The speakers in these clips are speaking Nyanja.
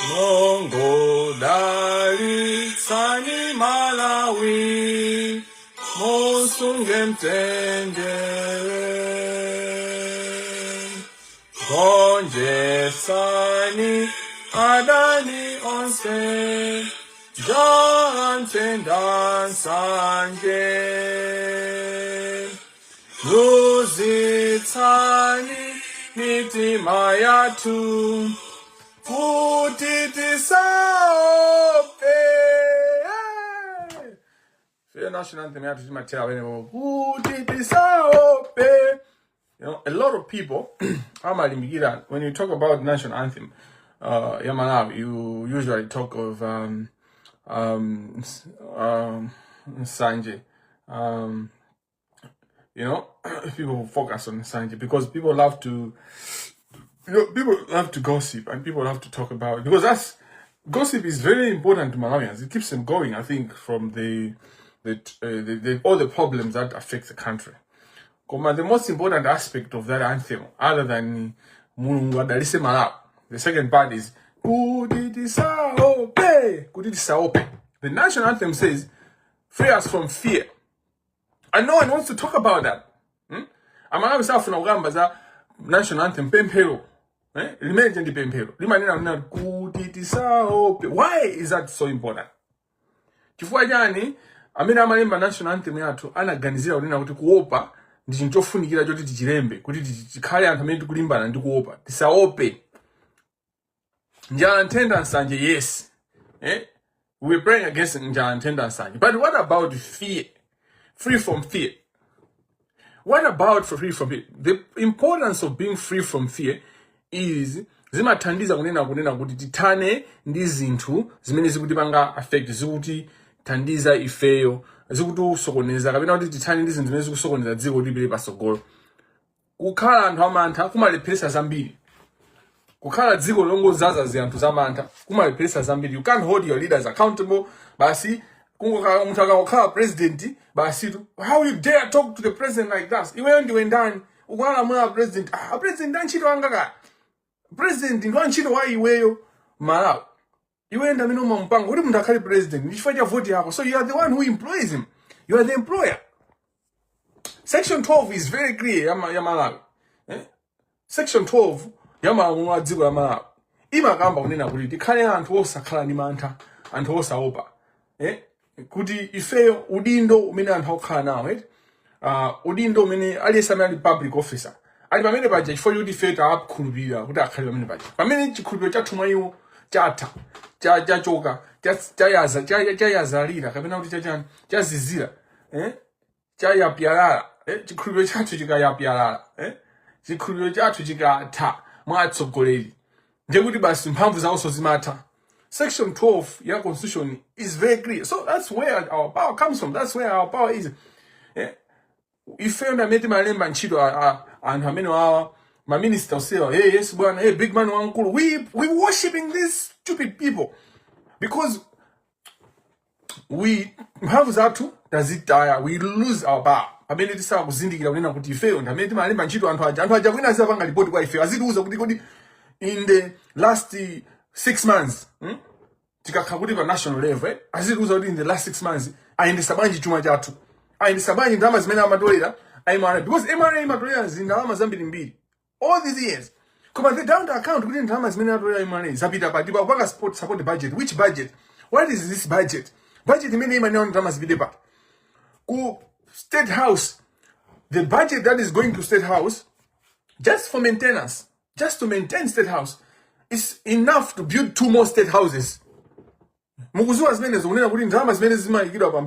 Mulungu dalitsani Malawi, musunge mtendere. Gonjetsani adani onse, njala nthenda nsanje. Phunzitsani mitima yathu kuti tisaope. Fear national anthem yathu timathera pamenepo kuti tisaope. A lot of people amalimbikira when you talk about national anthem ya Malawi, you usually talk of Nsanje. People focus on Nsanje because people love to gossip and people love to talk about it because that's gossip is very important to Malawians. It keeps them going, I think, from the all the problems that affect the country. Koma the most important aspect of that anthem, other than Mulungu adalitse Malawi, the second part is kuti tisaope, kuti tisaope. The national anthem says, "Free us from fear," and no one wants to talk about that. Amalawi safuna kukamba za national anthem pemphero eh? Limene ndi pemphero limanena kunena kuti tisaope. Why is that so important? Chifukwa chani amene amalemba national anthem yathu anaganizira kunena kuti kuopa ndi chinthu chofunikira choti tichilembe kuti tikhale anthu amene tikulimbana ndi kuopa, tisaope njala, nthenda, nsanje? Yes, eh? We're praying against njala, nthenda, nsanje, but what about fear? Free from fear. What about for free from fear? The importance of being free from fear is zimathandiza kunena kuti tithane ndi zinthu zimene zikutipanga affect, zikutithandiza ifeyo, zikutisokoneza, kapena kuti tithane ndi zinthu zimene zikusokoneza dziko kuti lipite patsogolo. Kukhala anthu amantha kumalepheresa zambiri. Kukhala dziko longozaza zinthu zamantha kumalepheresa zambiri. You can't hold your leaders accountable. Basi kungokhala munthu akangokhala president basi tu, how you dare talk to the president like that? Iweyo ndiwe ndani ukulamula president? Ah, president ndi antchito anga kaya. President ndi wantchito wa iweyo Malawi. Iweyo ndi amene umamupanga kuti munthu akhale president ndi chifukwa cha voti yako. So you are the one who employs him. You are the employer. Section 12 is very clear ya Malawi, eh? Section 12 ya malamulo a dziko la Malawi imakamba kunena kuti tikhale anthu osakhala ndi mantha, anthu osaopa, eh? Kuti ifeyo udindo umene anthu akukhala nawo, eh? Udindo umene aliyense amene ali public officer ali pamene paja chifukwa choti ife takhulupirira kuti akhale pamene paja. Pamene chikhulupiriro chathu mwa iwo chatha, chachoka, chayaza, chayazalira, kapena kuti chachani, chazizira, eh? Chayapyalala, eh? Chikhulupiriro chathu chikayapyalala, eh? Chikhulupiriro chathu chikatha mwa atsogoleri, ndiye kuti basi mphamvu zawonso zimatha. Section 12 ya constitution is very clear. So that's where our power comes from. That's where our power is, eh? Ifeyo ndi amene timalemba ntchito anthu amene wawa maminista osewa. Hey, yes bwana, hey, big man wamkulu. We worshiping these stupid people because we mphamvu zathu tazitaya. We lose our power pamene tisakuzindikira kunena kuti ifeyo ndi amene timalemba ntchito anthu aja. Anthu aja kwina azipanga ripoti kwa ifeyo, azitiuza kuti kodi in the last 6 months, Tikakhala kuti pa national level, eh, azitiuza kuti in the last 6 months ayendesa bwanji chuma chathu, ayendesa bwanji ndalama zimene amatolera MRA, because MRA imatolera zindalama zambirimbiri all these years, koma they don't account kuti ndalama zimene atolera MRA zapita pati. Pakupanga support budget. Which budget? What is this budget? Budget imene imanena ndalama zipite pati? Ku State House, the budget that is going to State House just for maintenance, just to maintain State House, is enough to build two more state houses. Mukuziwa zimenezo, kunena kuti ndalama zimene zimayikidwa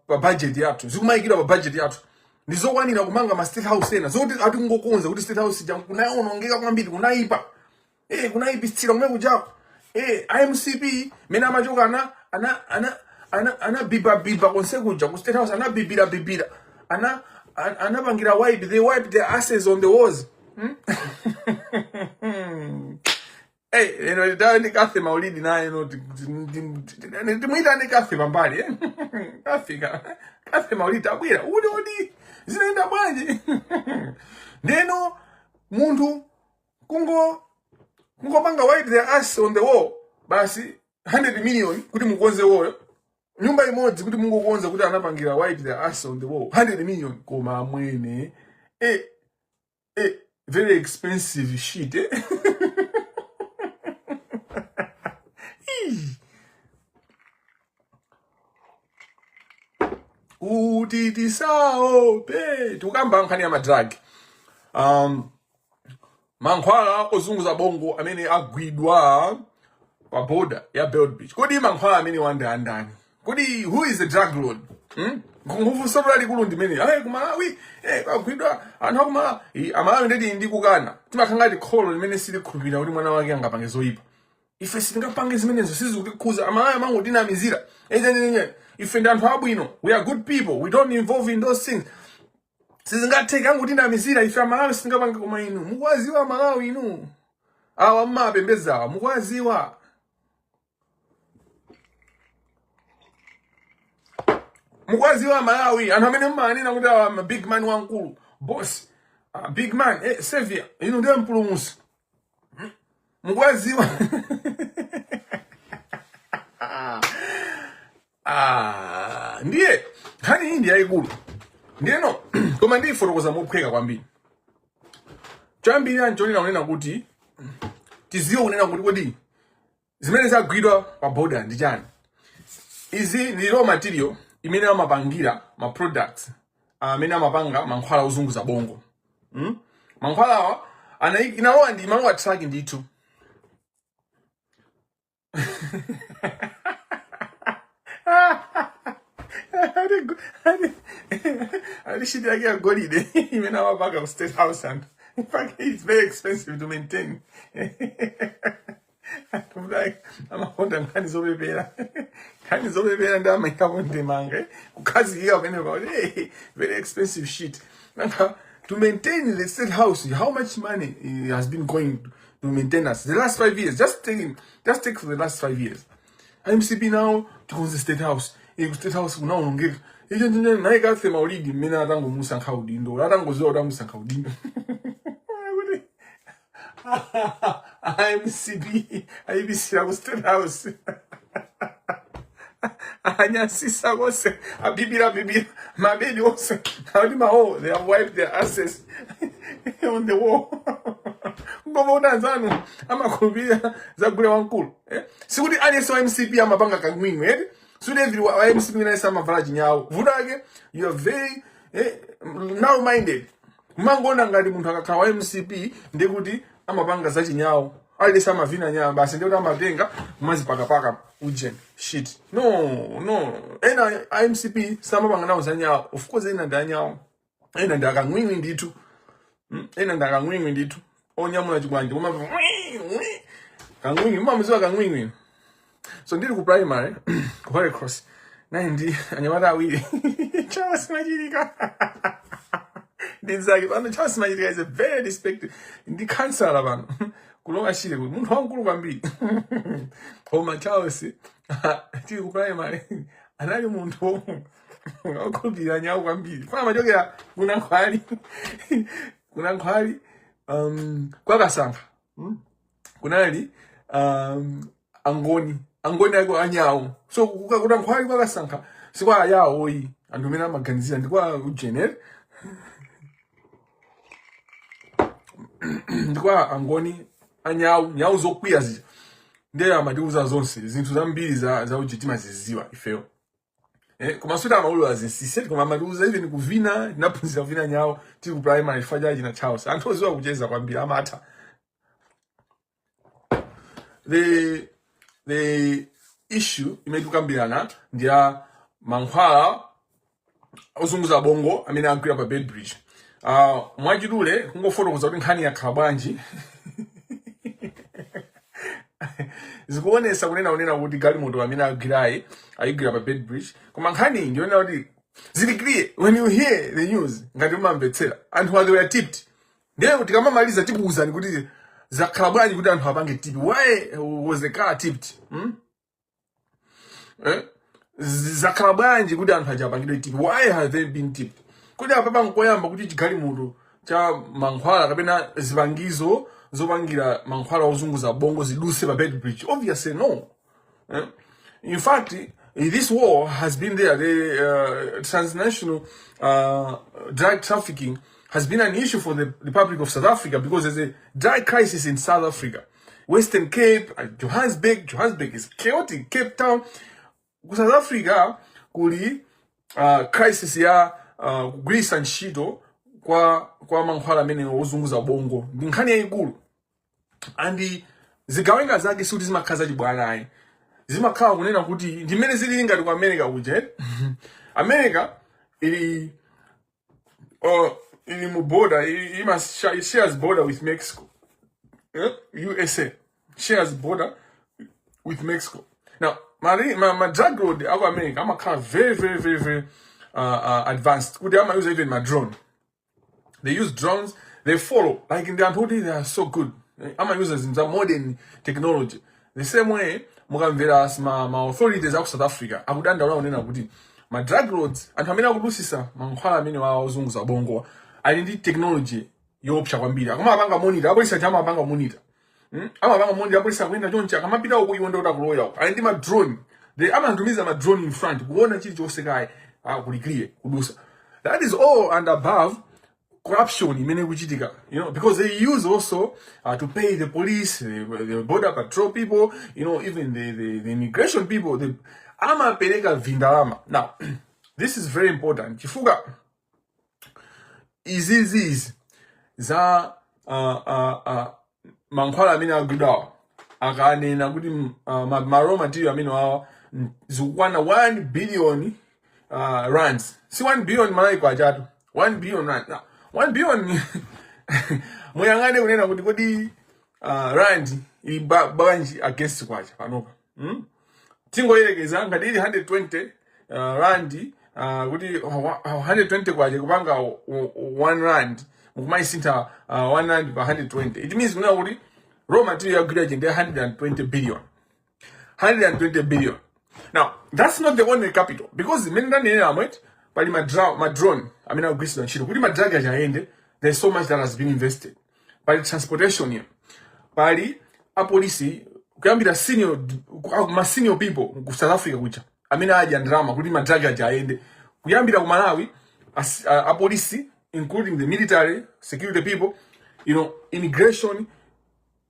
pa budget yathu, zikumayikidwa pa budget yathu ndizokwanira kumanga ma state house ena, zoti atingokonza kuti State House ija kunayonongeka kwambiri, kunaipa, eh, kunayipitsira kumene kujako, eh, iMCP mene amachoka ana anabibabiba konse kuja ku State House, anabibira bibira, anapangira wipe. They wipe their asses on the walls. Hey, eno tawe ndi Kathy Maulidi naye no timuyitane Kathy pambali eh? Kathy ka Kathy Maulidi abwera uli odi zinaenda bwanji ndeno munthu kungopanga wipe their ass on the wall basi 100 million kuti mukonze wall nyumba imodzi kuti mungokonza kuti anapangira wipe their ass on the wall 100 million koma amwene very expensive shit eh? Kuti tisaope tikukamba nkhani ya madrag mankhwala ozunguza bongo amene agwidwa pa border ya Beitbridge. Kodi mankhwala amene wandi andani? Kodi who is the drug lord? Hmm? Funso lalikulu ndimene. Ayi ku Malawi, kwagwidwa anthu aku Malawi. Amalawi ndeti ndi kukana. Timakhala ngati kholo limene silikhulupirira kuti mwana wake angapange zoyipa. Ife sitingapange zimenezo sizikutikhuza. Amalawi amangotinamizira. Enyenyenye. Ife ndi anthu abwino. We are good people. We don't involve in those things. Sizingatheke angotinamizira ife Amalawi sitingapange koma inu. Mukuwaziwa Amalawi inu. Awa mmapembedzawa mukuwaziwa. Mukuwaziwa Malawi anthu amene mmanena kuti awa ma big man wamkulu boss big man savior inu ndiye mpulumutsi mukuwaziwa ndiye nkhani iyi ndi yayikulu ndiyeno koma ndiyifotokoza mophweka kwambiri choyambirira nchonena kunena kuti tiziwe kunena kuti kodi zimene zagwidwa pa border ndi chani izi ndi raw material imene amapangira ma products amene amapanga mankhwala ozunguza bongo Mankhwala awa inalowa ndi imalowa truck ndithu ali shit yake ya golide imene amapaka ku state house and in fact it's very expensive to maintain like amakonda nkhani zopepera nkhani zopepera ndi amaikapo ndemanga kukhazikika pamene pa hey, very expensive shit nanga to maintain the state house how much money has been going to maintain us the last 5 years just take for the last 5 years MCP now tikonze state house ku state house kunaonongeka icho njenje naye Kathy Maulidi mmene atangomusankha udindo atangoziwa kuti amusankha udindo kuti MCP ayibisira ku state house anyasisa konse abibira bibira mabedi onse akuti mawo they have wiped their asses on the wall ngoma kuti anzanu amakhulupirira zagule wamkulu eh? Sikuti aliyense wa MCP amapanga kang'wing'wi eti sikuti every wa MCP aliyense amavala chinyawo vuto ake you are very narrow minded mmangoona ngati munthu akakhala wa MCP ndikuti amapanga zachinyawo aliyense amavina nyawo basi ndikuti amatenga kumazipakapaka ujeni shit no ena a MCP samapanga nawo zanyawo of course ena ndi anyawo ena ndi akang'wing'wi ndithu ena ndi akang'wing'wi ndithu onyamula chikwanje koma kang'wing'wi mumamuziwa kang'wing'wi so ndili ku primary ku Holy Cross naye ndi anyamata awiri Charles Machilika ndi nzake pano Charles Machilika is a very respected ndi kansala pano kulowa Shire kuti munthu wamkulu kwambiri koma Charles tili ku primary anali munthu okhulupirira nyawo kwambiri fana amachokera kunankhwali kunankhwali kwakasankha Kunali angoni angoni ako anyawo so kunankhwali kwakasankha sikwa ayawoyi anthu amene amaganizira ndi kwa ujenere ndi kwa angoni anyawu nyawu zokwiya zija ndiye amatiuza zonse zinthu zambiri za uji timaziziwa ifeyo koma suti amaulula zinsinsi koma amatiuza even kuvina tinaphunzira kuvina nyawo tili ku primary chifukwa cha china Charles anthu oziwa kucheza kwambiri amatha the issue imene tikukambirana ndi ya mankhwala ozunguza bongo amene agwira pa Beitbridge mwachidule kungofotokoza kuti nkhani yakhala bwanji zikuonesa kunena kuti galimoto amene agwirayi ayigwira pa Beitbridge koma nkhani iyi ndiyonena kuti zili clear when you hear the news ngati umamvetsera anthu ake were tipped ndiye tikamamaliza tikuwuzani kuti Zakhala bwanji kuti anthu apange tip? Why was the car tipped? Hmm? Eh? Zakhala bwanji kuti anthu aja apangidwe tip? Why have they been tipped? Kuti apapa nkoyamba kuti chigalimoto cha mankhwala kapena zipangizo zopangira mankhwala ozunguza bongo ziduse pa Beitbridge? Obviously no. Eh? In fact, this war has been there. The transnational drug trafficking has been an issue for the Republic of South Africa because there's a drug crisis in South Africa. Western Cape, Johannesburg, Johannesburg is chaotic. Cape Town, ku South Africa kuli crisis ya kugwiritsa ntchito kwa mankhwala amene ozunguza bongo, ndi nkhani yayikulu, and zigawenga zake sikuti zimakhala zachibwana ayi, zimakhala kunena kuti ndimene zilili ngati ku America kuja, eh? America ili mu border, it shares border with Mexico, eh? USA shares border with Mexico. Now ma drug lord aku America amakhala very, very, very, very advanced kuti ama-use even ma drone. They use drones, they follow, like ndi anthu kuti they are so good. Ama-use zinthu za modern technology. The same way, mukamvera ma authorities aku South Africa akudandaula kunena kuti ma drug lords, anthu amene akudusisa mankhwala amene wawa ozunguza bongo, ali ndi technology yoopsa kwambiri. Akamapanga monitor, apolisi aja amapanga monitor. Amapanga monitor, apolisi akuyenda chonchi, akamapita uku iwo ndikuti akuloya uku. Ali ndi ma drone, they amatumiza ma drone in front kuona chilichonse kaye, ah, kuli clear kudusa. That is all and above corruption imene ikuchitika, because they use also to pay the police, the border patrol people, even the immigration people, the amapereka vindalama. Now this is very important chifukwa izizizi za mankhwala amene agwidwawa, akanena kuti ma raw material amene wawa zikukwana 1 billion rands, si 1 billion Malawi kwachatu, 1 billion rand. Now, 1 billion, muyang'ane kunena kuti kodi rand ili bwanji against kwacha panopa? Tingoyerekeza ngati ili 120 rand, kuti 120 kwacha kupanga 1 rand, mukumayisintha 1 rand pa 120, it means kunena kuti raw material yagwidwa ndi 120 billion, 120 billion. Now that's not the only capital, because imene ndanenera amwet pali ma drone amene akugwiritsidwa ntchito kuti ma drug aja ayende. There's so much that has been invested. Pali transportation here, pali apolisi kuyambira senior, ma senior people ku South Africa kuja amene adya ndalama kuti ma drug aja ayende kuyambira ku Malawi, apolisi, including the military security people, immigration.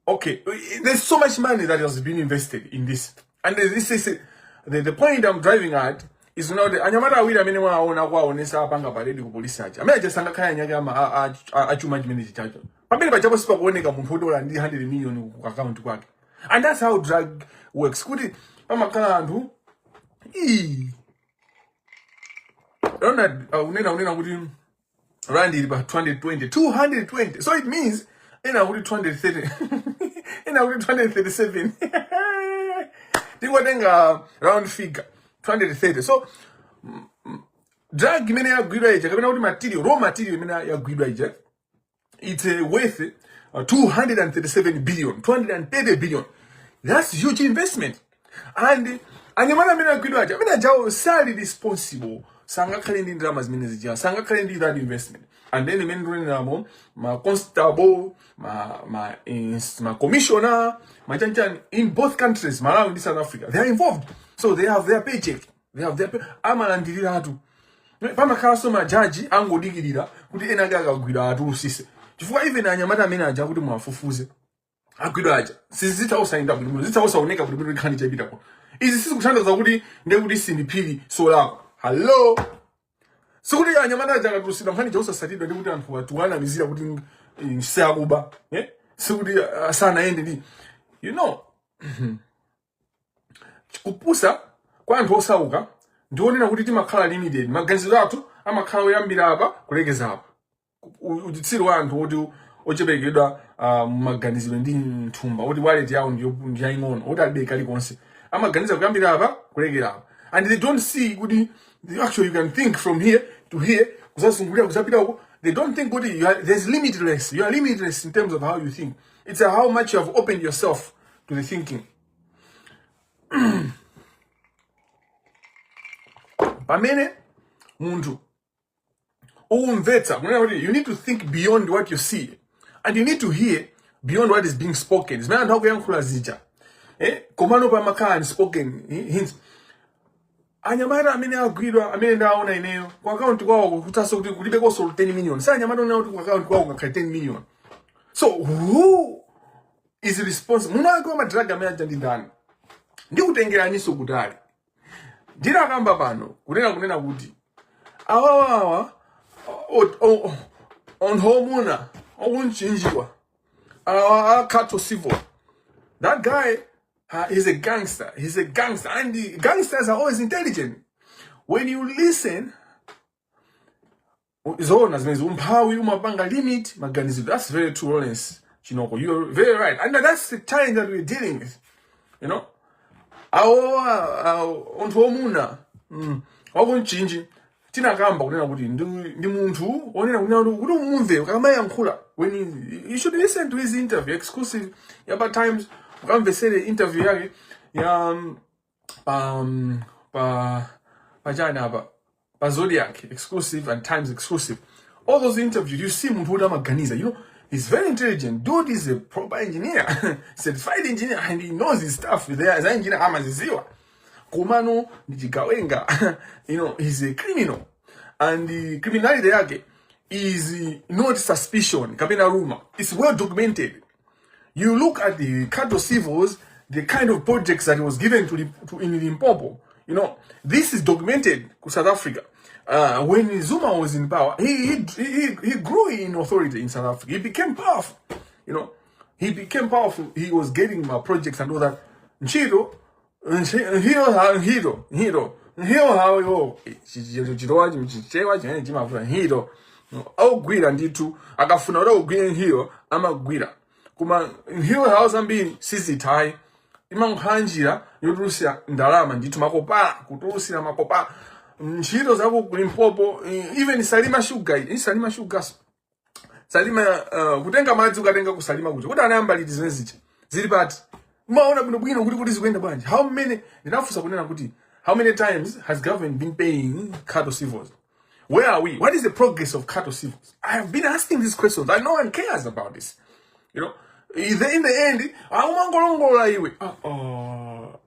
Okay, there's so much money that has been invested in this, and this is the point I'm driving at is now the anyamata awiri amene mwaona kuwaonesa apanga parade ku polisi aja, amene aja sangakhale anyake ama achuma chimene chichacho. Pamene pachapo sipakuoneka munthu wotola ndi 100 million ku account kwake, and that's how drug works, kuti pamakhala anthu. Ii. Ronald unena kuti rand ili pa 220, 220, so it means ena kuti 230, ena kuti 237, tingotenga round figure 230. So drug imene yagwidwa ija, kapena kuti material, raw material imene yagwidwa ija, it's worth 237 billion, 230 billion. That's huge investment. And anyamata amene agwidwa aja, amene ajawo sali responsible, sangakhale ndi ndalama zimene zija, sangakhale ndi that investment. And then imene ndikuneneramo, ma constable, ma commissioner, ma chanchani in both countries, Malawi ndi South Africa, they are involved, so they have their paycheck, they have their pay, amalandiriratu. Pamakhalanso majaji angodikirira kuti ena ake akagwidwa atulusise, chifukwa even anyamata amene aja kuti mwafufuze agwidwa aja sizitha osayenda bwinobwino, zitha osaoneka bwinobwino nkhani chapitapo. Izi sizikuthandiza kuti ndiye kuti sindiphiri solakwa. Hallo, sikuti anyamata aja akatulusidwa nkhani chausasatidwa ndi kuti anthu atuwanamizira kuti siakuba, eh? Sikuti sanayende ndi kupusa kwa anthu osauka. Ndionena kuti timakhala limited, maganizo athu amakhala oyambira apa kulekeza apa. Uchitsiru wa anthu oti ochepekedwa maganizidwe ndi nthumba, oti wallet yawo ndi yaying'ono, oti alibe kalikonse, amaganiza kuyambira apa kulekera apa, and they don't see kuti actually you can think from here to here, kuzazungulira kuzapita uko. They don't think kuti you are, there's limitless, you are limitless in terms of how you think. It's how much you have opened yourself to the thinking. Pamene munthu ukumvetsa kunena kuti you need to think beyond what you see and you need to hear beyond what is being spoken, zimene anthu akuyankhula zija, komano pamakhala unspoken hints. Anyamata amene agwidwa, amene ndaona ineyo, ku akaunti kwawo kutaso kuti kulibekonso 10 million. Si anyamata onena kuti ku akaunti kwawo ngakhale 10 million. So who is responsible? Mwini wake wa ma drug amene aja ndi ndani? Ndikutengeraninso kutali. Ndinakamba pano kunena kuti awawawa anthu omuna okunchinjiwa awa a Khato Civil, that guy is a gangster. He's a gangster, and the gangsters are always intelligent when you listen. Zoona zimene umphawi umapanga limit maganizo. That's very true, Lawrence Chinoko. You're very right, and that's the challenge that we're dealing with. Awo anthu omuna wakunchinji tinakamba kunena kuti ndi munthu onena kunena kuti umumve ukamayankhula. When you should listen to his interview exclusive ya pa Times, ukamvesere interview yake ya pa pachani apa, pa Zodiac exclusive and Times exclusive. All those interviews, you see munthu kuti amaganiza. He's very intelligent. Dude is a proper engineer, certified engineer, and he knows his stuff there. As an engineer amaziziwa, komano ndi chigawenga. He's a criminal, and the criminality yake is not suspicion kapena rumor. It's well documented. You look at the Khato Civils, the kind of projects that was given to in Limpopo. This is documented to South Africa. When Zuma was in power, he grew in authority in South Africa. He became powerful. He became powerful. He was getting projects and all that. Ntchito, ntchito, ntchito, ntchito, ntchito hawo chilowa chichewa chimene chimavuta ntchito augwira ndithu. Akafuna kuti augwire ntchito amagwira, koma ntchito zawo zambiri sizithayi, imakhala njira yotulusira ndalama ndithu, makopala, kutulusira makopala ntchito zaku Limpopo, even Salima Sugar, Salima Sugar, Salima, kutenga madzi ukatenga kusalima kuja kuti anayamba liti? Zimene zija zili pati? Maona bwinobwino kuti zikuyenda bwanji? How many, ndinafunsa kunena kuti how many times has government been paying Khato Civils? Where are we? What is the progress of Khato Civils? I have been asking these questions and no one cares about this. In the end aumangolongola iwe. Ah, oh.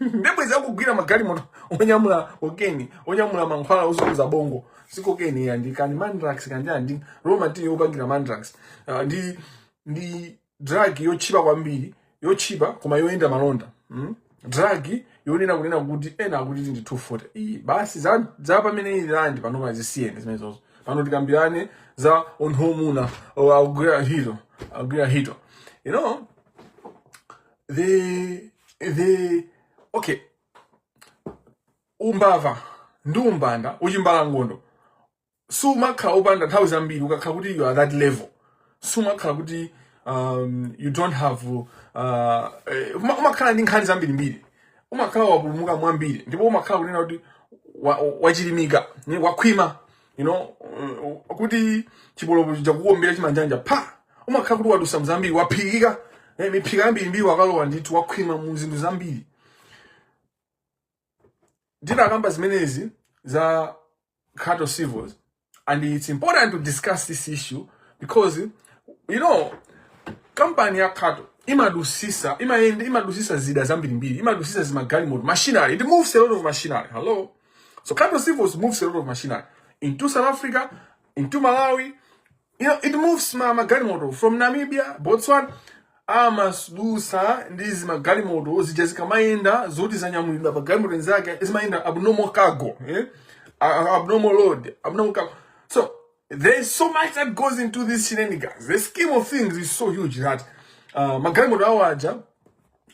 Ndebweza kugwira magalimoto onyamula cocaine, onyamula mankhwala ozunguza bongo. Si cocaine ya, ndi kani mandrax kandi ndi raw material yopangira mandrax. Ndi drug yotchipa kwambiri, yotchipa koma yoyenda malonda. Drug yonena kunena kuti ena akuti ndi 240 iyi basi za pamene ili landi pano zisiyene zimenezozo. Pano tikambirane za onthu omuna akugwira ntchito, akugwira ntchito. The okay, umbava ndi umbanda, uchimbalangondo sumakhala upanda nthawi zambiri. Ukakhala kuti you are that level, sumakhala kuti you don't have umakhala ndi nkhani zambirimbiri, umakhala wapulumuka mwambiri, ndipo umakhala kunena kuti wachilimika, wakhwima, kuti chipolopo chakukombera chimanjanja pa umakhala kuti wadusa mzambiri, waphikika, miphika yambirimbiri wakalowa ndithu, wakhwima mu zinthu zambiri. Ndinakamba zimenezi za Khato Civils, and it's important to discuss this issue because kampani ya Khato imadusisa, imayenda, imadusisa zida zambirimbiri, imadusisa zimagalimoto, machinery. It moves a lot of machinery. Hello? So Khato Civils moves a lot of machinery into South Africa, into Malawi. It moves ma magalimoto from Namibia, Botswana, amadusa ndi zimagalimoto zija zikamayenda zoti zanyamulidwa pa galimoto nzake zimayenda abnormal cargo, eh? Abnormal load, abnormal cargo. So there's so much that goes into this shenanigans. The scheme of things is so huge that magalimoto awo aja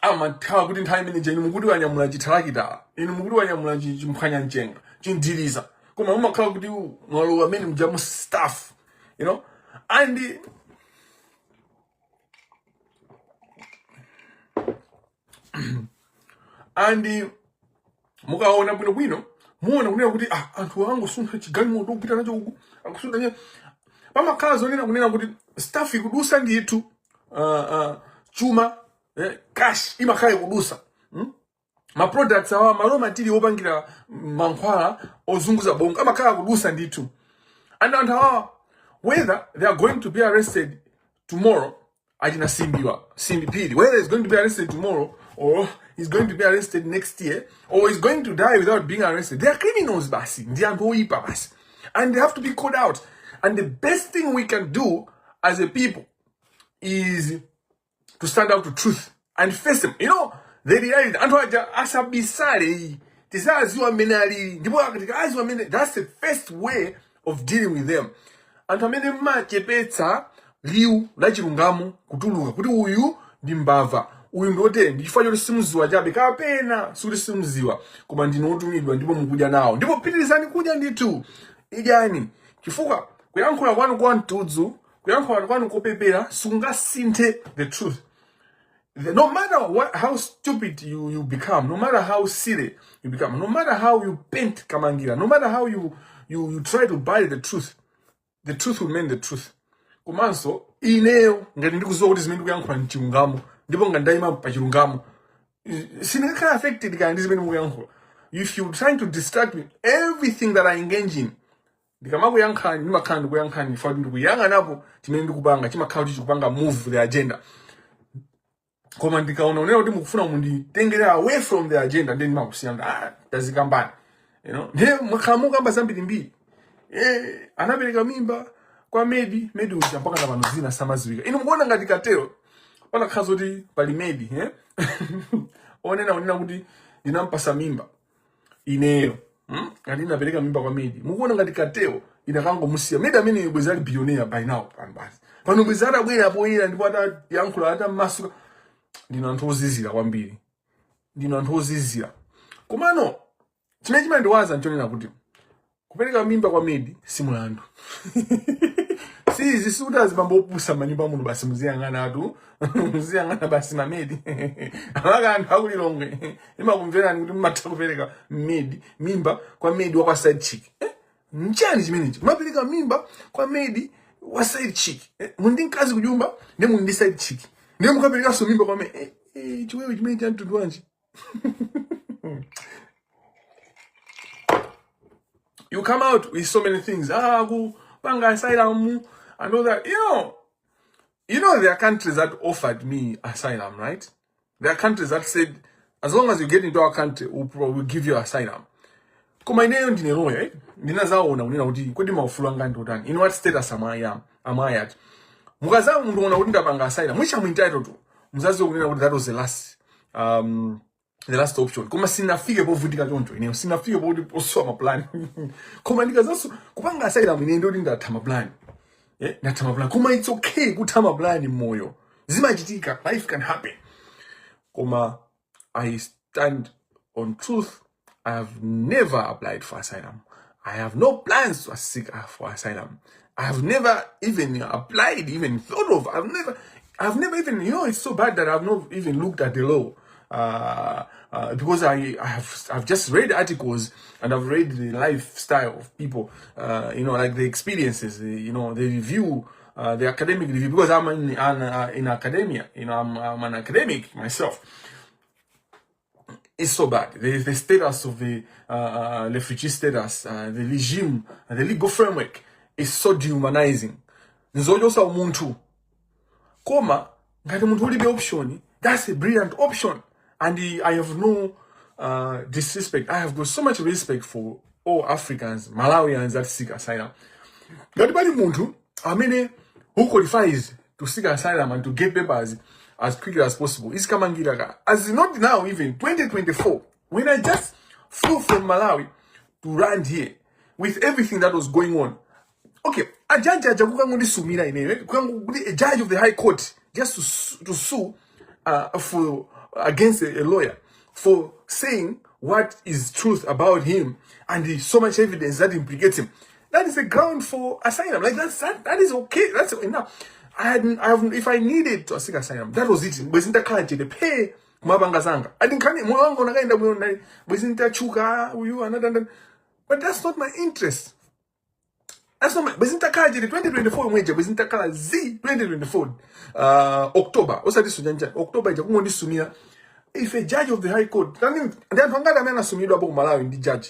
amathawa kuti nthawi imene inu mukuti wanyamula chithalakitala, inu mukuti wanyamula chimphwanya mchenga, chindiriza, koma mumakhala kuti mwalowa amene mujamu stuff. And mukaona bwinobwino muona kunena kuti anthu angosuntha chigalimoto kupita nacho uku, akusuntha pamakhala zonena kunena kuti stuff ikudusa ndithu. chuma, cash imakhala ikudusa. Ma products awa, ma raw material opangira mankhwala ozunguza bongo amakhala kudusa ndithu. And anthu awa, whether they are going to be arrested tomorrow, achina Simbiwa, Simbi Phiri, whether he's going to be arrested tomorrow or he's going to be arrested next year or he's going to die without being arrested, they are criminals basi. Ndi anthu oyipa basi, and they have to be called out. And the best thing we can do as a people is to stand up to truth and face them, the reality. Anthu aja asabisale, tisaziwa mmene alili, ndipo tikaziwa mmene, that's the first way of dealing with them. Anthu amene mmachepetsa liwu la chilungamo kutuluka kuti uyu ndi mbava, uyu ndiotere, ndi chifukwa choti simuziwa chabe, kapena sikuti simuziwa, koma ndinu otumidwa ndipo mukudya nawo, ndipo pitirizani kudya ndithu, idyani, chifukwa kuyankhula kwanu kwa mtudzu, kuyankhula kwanu kopepera sikungasinthe the truth. No matter what, how stupid you become, no matter how silly you become, no matter how you paint Kamangira, no matter how you try to buy the truth will remain the truth. Komanso ineyo ngati ndikuziwa kuti zimene ndikuyankhula ndi chilungamo, ndipo ngati ndayima pa chilungamo, sindingakhala affected kaya ndi zimene mukuyankhula. If you trying to distract me, everything that I engage in, ndikamakuyankhani ndimakhala ndikuyankhani chifukwa kuti ndikuyang'anapo chimene ndikupanga chimakhala kuti chikupanga move the agenda. Koma ndikaona unena kuti mukufuna munditengere away from the agenda, then ndimakusiya kuti ah, tazikambani. Ndiye mwakhala mukamba zambirimbiri, anapereka mimba kwa maid, maid uja mpaka na pano zina samaziwika. Inu mukuona ngati katero panakhala zoti pali maid, eh? Onena onena kuti ndinampasa mimba ineyo, Ngati ndinapereka mimba kwa maid, mukuona ngati katero inakangomusiya maid amene bwezi ali billionaire by now? Pano basi, pano bwezi atabwera poyera ndipo atayankhula atamasuka. Ndinu anthu ozizira kwambiri, ndinu anthu ozizira. Komano chimene chimandiwaza nchonena kuti kupereka mimba kwa maid si mulandu. Sizi sikuti azibambo opusa manyumba muno basi muziyang'ana atu, muziyang'ana basi ma maid amaka anthu akulilongwe imakumverani kuti mumatha kupereka maid mimba kwa maid wa kwa side chick, eh? Nchani chimenechi? Mumapereka mimba kwa maid wa side chick, eh? Muli ndi mkazi kunyumba ndi muli ndi side chick, ndiye mukaperekanso mimba kwa maid, eh, chiwewe chimene cha mtundu wanji? You come out with so many things, kupanga asylum and all that. You know there are countries that offered me asylum, right? There are countries that said, "As long as you get into our country, we'll give you asylum." Koma ineyo ndine lawyer, eh? Ndinazaona kunena kuti kodi maufulu anga ndi otani? In what status am I at? Mukazamu mundiona kuti ndapanga asylum, which I'm entitled to, muzaziwe kunena kuti that was the last option. Koma sinafike povutika choncho ineyo, sinafike poti posowa mapulani. Koma ndikazanso kupanga asylum, ine ndoti ndatha mapulani, ndatha mapulani. Koma it's okay kutha mapulani mmoyo, zimachitika, life can happen. Koma I stand on truth. I have never applied for asylum. I have no plans to seek for asylum. I have never even applied, even thought of. I've never even, it's so bad that I've not even looked at the law. Because I've just read articles and I've read the lifestyle of people, like the experiences, the review, the academic review, because I'm in academia, I'm an academic myself. It's so bad. The status of the refugee status, the regime, the legal framework is so dehumanizing. Nzochosa umunthu. Koma ngati munthu ulibe option, that's a brilliant option. And I have no disrespect. I have got so much respect for all Africans, Malawians that seek asylum. Ngati pali munthu amene who qualifies to seek asylum and to get papers as quickly as possible is Kamangira ka. As not now, even 2024, when I just flew from Malawi to land here with everything that was going on. Okay, a judge aja kukangondisumira ineyo, kuti a judge of the high court just to sue for against a lawyer for saying what is truth about him, and there's so much evidence that implicates him. That is a ground for asylum. Like that is okay. That's enough. I had I have, if I needed to seek asylum, that was it. Bwezi ndakhala chete phe kumapanga zanga. Adinkhani moyo wanga unakaenda bwino, bwezi nditachuka uyu anatanda. But that's not my interest. That's not my, bwezi ntakhala chete 2024 yomweja, bwezi ntakhala z 2024 October, osati sujanja October ija, kungondisumira. If a judge of the High Court, ndi anthu angati amene anasumidwa apo ku Malawi ndi judge?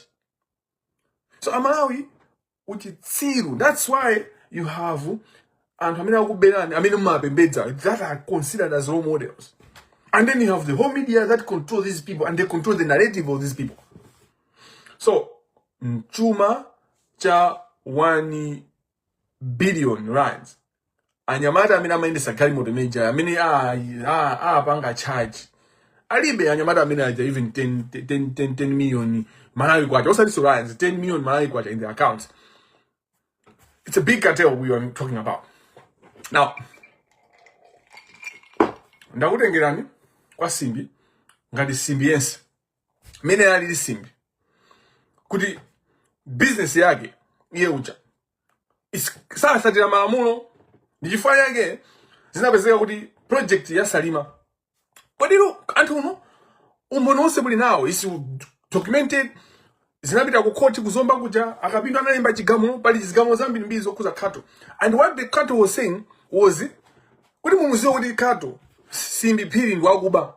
So Amalawi, uchitsiru. That's why you have anthu amene akuberani, amene mumapembedza, that are considered as role models, and then you have the whole media that control these people and they control the narrative of these people. So mchuma cha 1 billion rands, anyamata amene amayendesa galimoto imeja, amene apanga charge, alibe anyamata amene aja even 10, 10, 10, 10 million Malawi kwacha, osati rands, 10 million Malawi kwacha in their accounts. It's a big cartel we are talking about. Now ndakutengerani kwa Simbi, ngati Simbi yense mmene alili Simbi, kuti business yake iye uja sasatira malamulo. Ndi chifukwa chake zinapezeka kuti project ya Salima, kodiro anthu uno umboni wonse muli nawo, is documented. Zinapita ku court kuzomba kuja, akapindu analemba chigamulo. Pali zigamulo zambirimbiri zokhuza Khato, and what the Khato was saying was kuti mumuziwe kuti Khato Simbi Phiri ndi wakuba,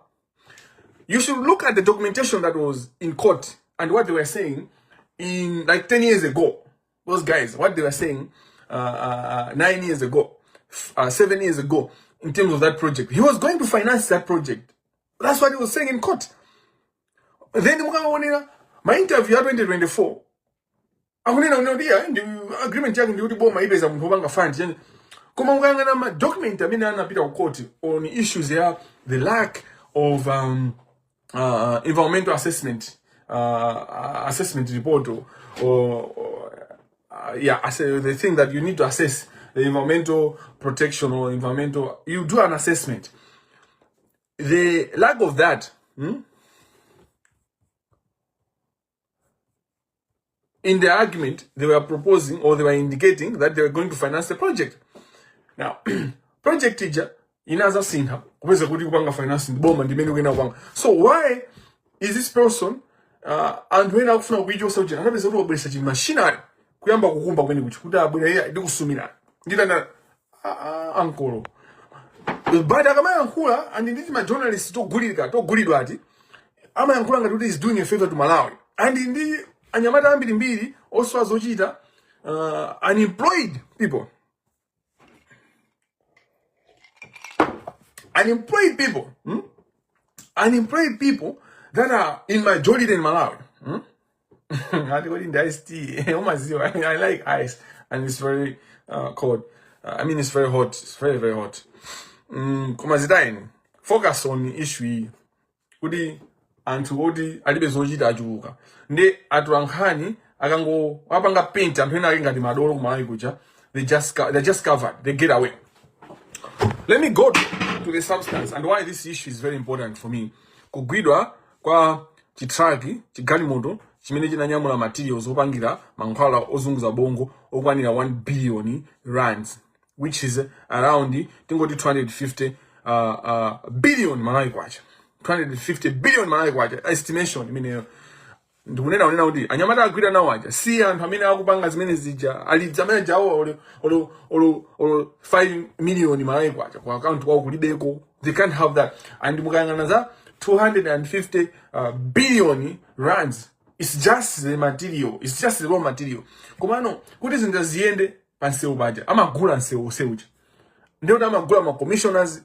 you should look at the documentation that was in court and what they were saying in like 10 years ago. Those guys, what they were saying 9 years ago, 7 years ago, in terms of that project. He was going to finance that project. That's what he was saying in court. Then mukaonera ma interview ya 2024, akunena kuti iya, ndi agreement yake ndikuti boma ipeza munthu wopanga fund chani. Koma ukayang'ana ma document amene anapita ku court on issues ya the lack of environmental assessment report or yeah, the thing that you need to assess the environmental protection or environmental, you do an assessment, the lack of that, In the argument, they were proposing or they were indicating that they were going to finance the project. Now, project ija inazasintha kupeza kuti kupanga finance ndi boma ndimene kuyenda kupanga. So why is this person, anthu ena akufuna kuichosa kuti anapeza kuti wabweresa chi machinery kuyamba kukumba kumene kuchi kuti abwera iye ndikusumira nditana ankolo, but akamayankhula and nditi ma journalist togulika togulidwa ati amayankhula ngati kuti is doing a favor to Malawi, and ndi anyamata ambirimbiri osowa zochita, unemployed people, unemployed people, Unemployed people that are in majority in Malawi, Ati kodi ndi iced tea? Umaziwa, I like ice and it's very cold. I mean, it's very hot. It's very, very hot. Koma zitayeni, focus on issue iyi kuti anthu oti alibe zochita achuluka, ndi atolankhani akango apanga paint anthu ena ake ngati madolo kumalawi kuja, they just covered, they get away. Let me go to the substance and why this issue is very important for me. Kugwidwa kwa chitraki, chigalimoto chimene chinanyamula materials opangira mankhwala ozunguza bongo okwanira 1 billion rands, which is around, tingoti 250 billion Malawi kwacha, 250 billion Malawi kwacha estimation imeneyo. Ndikunena unena kuti anyamata agwira nawo aja si anthu amene akupanga zimene zija, ali amene jawo olo 5 million Malawi kwacha ku account kwawo kulibeko. They can't have that. And mukayang'ana za 250 billion rands, it's just the material, it's just the raw material. Komano kuti zinthu ziyende pa msewu paja, amagula msewu useuja, ndiye amagula ma commissioners,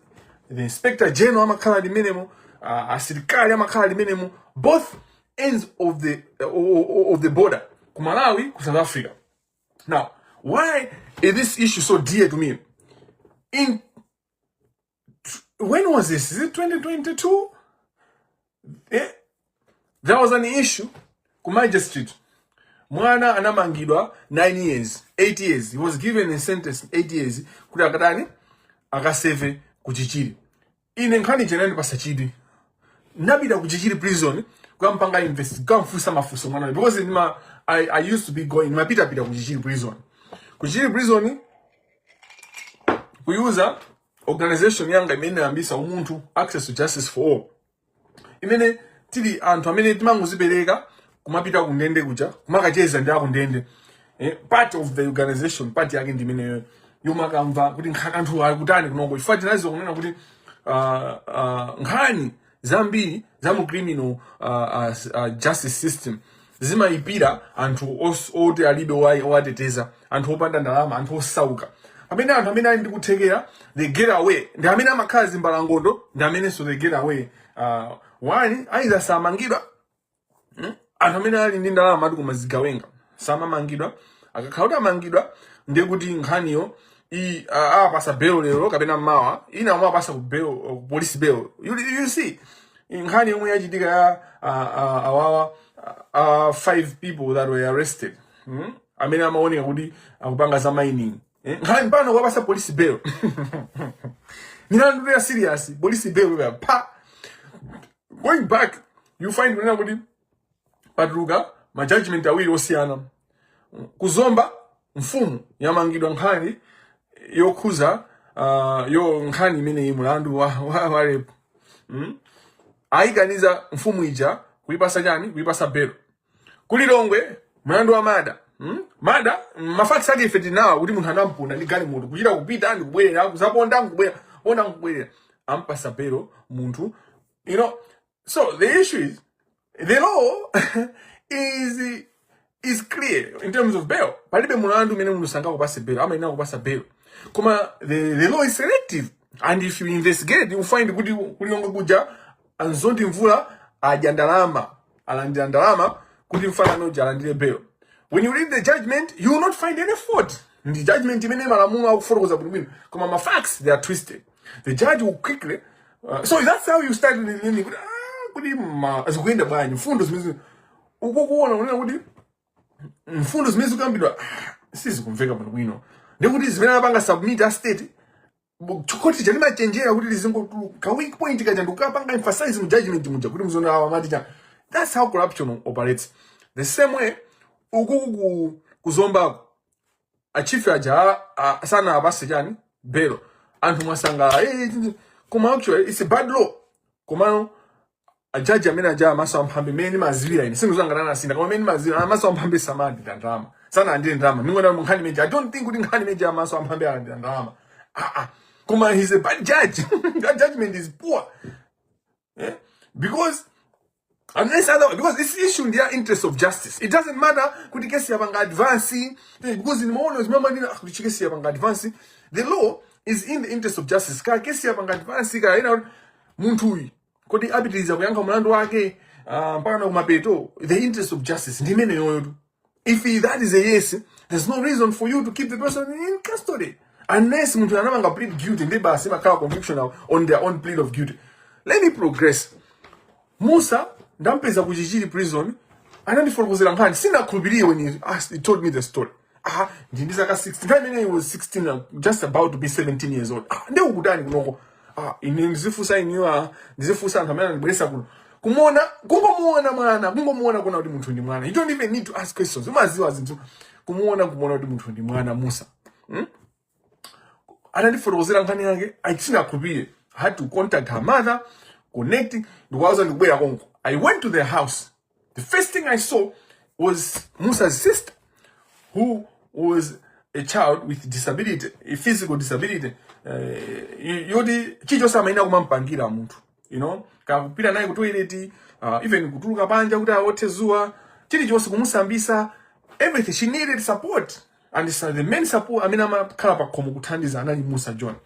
the inspector general amakhala limenemo, asilikali amakhala limenemo, both ends of the border, ku Malawi, ku South Africa. Now, why is this issue so dear to me? In when was this? Is it 2022? Yeah. There was an issue ku magistrate. Mwana anamangidwa 9 years, 8 years. He was given a sentence 8 years kuti akatani, akaseve ku Chichiri. Ine nkhani ija inandipasa chidwi. Ndapita ku Chichiri prison kukampanga invest, kukamfunsa mafunso mwana, because ndima I used to be going, ndimapitapita ku Chichiri prison, ku Chichiri prison, kuyuza organization yanga imene inayambisa Umunthu, Access to Justice for All, imene tili anthu amene timangozipereka kumapita kundende kuja kumakacheza ndi akundende. Part of the organization, part yake ndi imeneyo yomakamva kuti anthu akutani kunoko. Chifukwa tinaziwa kunena kuti nkhani zambiri za mu criminal justice system zimayipira anthu oti alibe owateteza, anthu opanda ndalama, anthu osauka. Pamene anthu amene ali ndi kuthekera, they get away. Ndi amene amakhala zimbalangondo, ndi amenenso they get away. One, either samangidwa. Anthu amene ali ndi ndalama ati koma zigawenga samamangidwa. Akakhala kuti amangidwa, ndiye kuti nkhaniyo apasa bail lero kapena mawa, ina amapasa ku bail, ku police bail. You see nkhani yomwe yachitika ya awawa, five people that were arrested, Amene amaoneka kuti akupanga za mining, eh? Nkhani pano kuwapasa police bail, milandu ya serious, police bail ya pa. Going back, you find kunena kuti patuluka ma judgment awiri osiyana. Kuzomba, mfumu yamangidwa nkhani yokhuza yo nkhani imeneyi, mulandu wa rape. Ayikaniza mfumu ija kuipasa chani? Kuipasa belo. Kulilongwe, mlandu wa murder, Murder, ma facts ake ife tinawa kuti munthu anamponda ndi galimoto, kuchita kupita ndikubwerera, kuzaponda nkubwera, ponda nkubwerera, ampasa belo munthu. So the issue is the law is clear in terms of bail. Palibe mulandu umene munthu sangakupase bail, amayenera kupasa bail. Koma the law is selective, and if you investigate, you find kuti kulilongwe kuja anzondi mvula adya ndalama, alandira ndalama kuti mfana uja alandire bail. When you read the judgment, you will not find any fault. Ndi judgment imene malamulo akufotokoza bwinobwino, koma ma facts, they are twisted. The judge will quickly so that's how you start learning kuti kuti ma zikuyenda bwanji, mfundo zimene ukukuona kunena kuti mfundo zimene zikuyambidwa sizikumveka bwinobwino, ndikuti zimene apanga submit a state, khoti chalimachenjera kuti lizingotuluka ka weak point kaja ndikukapanga emphasize mu judgment muja kuti muziona awa amati cha. That's how corruption operates. The same way ukuku kuzombako, a chief aja sana apase chani? Belo. Anthu mwasangala, koma actually it's a bad law. Komano ajaji amene aja amaso amphambi, mmene maziwira ine sindikuzangana nasinda, koma mmene maziwira amaso amphambi samalandira ndalama, sanalandire ndalama. Ningona mu nkhani imeneyi, I don't think kuti nkhani imeneyi amaso amphambi alandira ndalama. Ah, koma he's a bad judge. That judgment is poor, eh? Because unless other, because this issue in their interest of justice, it doesn't matter kuti kesi yapanga advance, because nimaona zimamanina kuti kesi yapanga advance. The law is in the interest of justice. Ka kesi yapanga advance, ka ina munthu uyu kuti apitiriza kuyankha mlandu wake mpaka na kumapeto, the interest of justice ndi imene yoyo tu. If that is a yes, there's no reason for you to keep the person in custody unless munthu anapanga plead guilty, ndi basi makhala conviction on their own plea of guilty. Let me progress. Musa ndampeza ku Chichiri prison, anandifotokozera nkhani, sinakhulupirire when he told me the story. Ah, ndi zaka 16 nthawi imene, he was 16, just about to be 17 years old. Ah, ndi ukutani kunoko? Ah, ine ndizifunsa iniyo, ah, ndizifunsa anthu amene andibweresa kuno. Kumuona, kungomuona mwana, kungomuona kuona kuti munthu ndi mwana. You don't even need to ask questions, umaziwa zinthu kumuona, kumuona kuti munthu ndi mwana. Musa anandifotokozera nkhani yake, sinakhulupirire. I had to contact her mother, connect, ndikuwauza ndikubwera konko. I went to their house. The first thing I saw was Musa's sister, who was a child with disability, a physical disability, yoti chilichonse amayenera kumampangira munthu, kakupita naye ku toilet, even kutuluka panja kuti awothe zuwa, chilichonse kumusambisa, everything. She needed support, and so the main support amene amakhala pa khomo kuthandiza anali Musa John.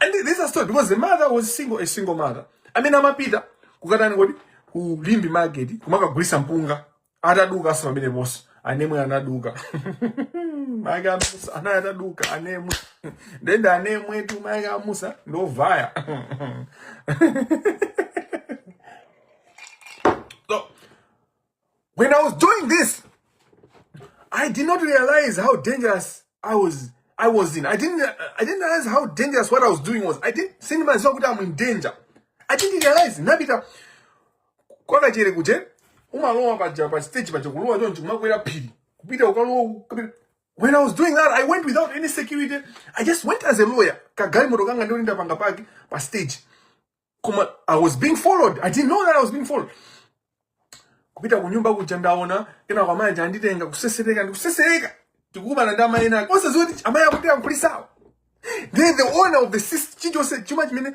And this is a story because the mother was single, a single mother amene amapita kukatani kodi? Ku Limbe market kumakagulisa mpunga. Ataduka aso pameneponso anemwe anaduka maike amusa anayi ataduka anemwe ndende anemwe tu maike amusa ndovaya. So when I was doing this, I did not realize how dangerous I was in. I didn't realize how dangerous what I was doing was. I didn't sindimaziwa kuti I'm in danger. I didn't realize. Napita kwakachere kuje, umalowa paja pa stage paja, kulowa chonchi, kumakwera phiri kupita ukalowa kupita. When I was doing that, I went without any security. I just went as a lawyer. Kagalimoto kanga ndiyo ndapanga park pa stage. Koma I was being followed. I didn't know that I was being followed. Kupita kunyumba kuja, ndaona kena kwa manja anditenga, kusesereka ndikusesereka. Tikukumana ndi amayi ena ake osadziwa kuti amayi akutiyankhulisawo. Then the owner of the system, chilichonse chuma chimene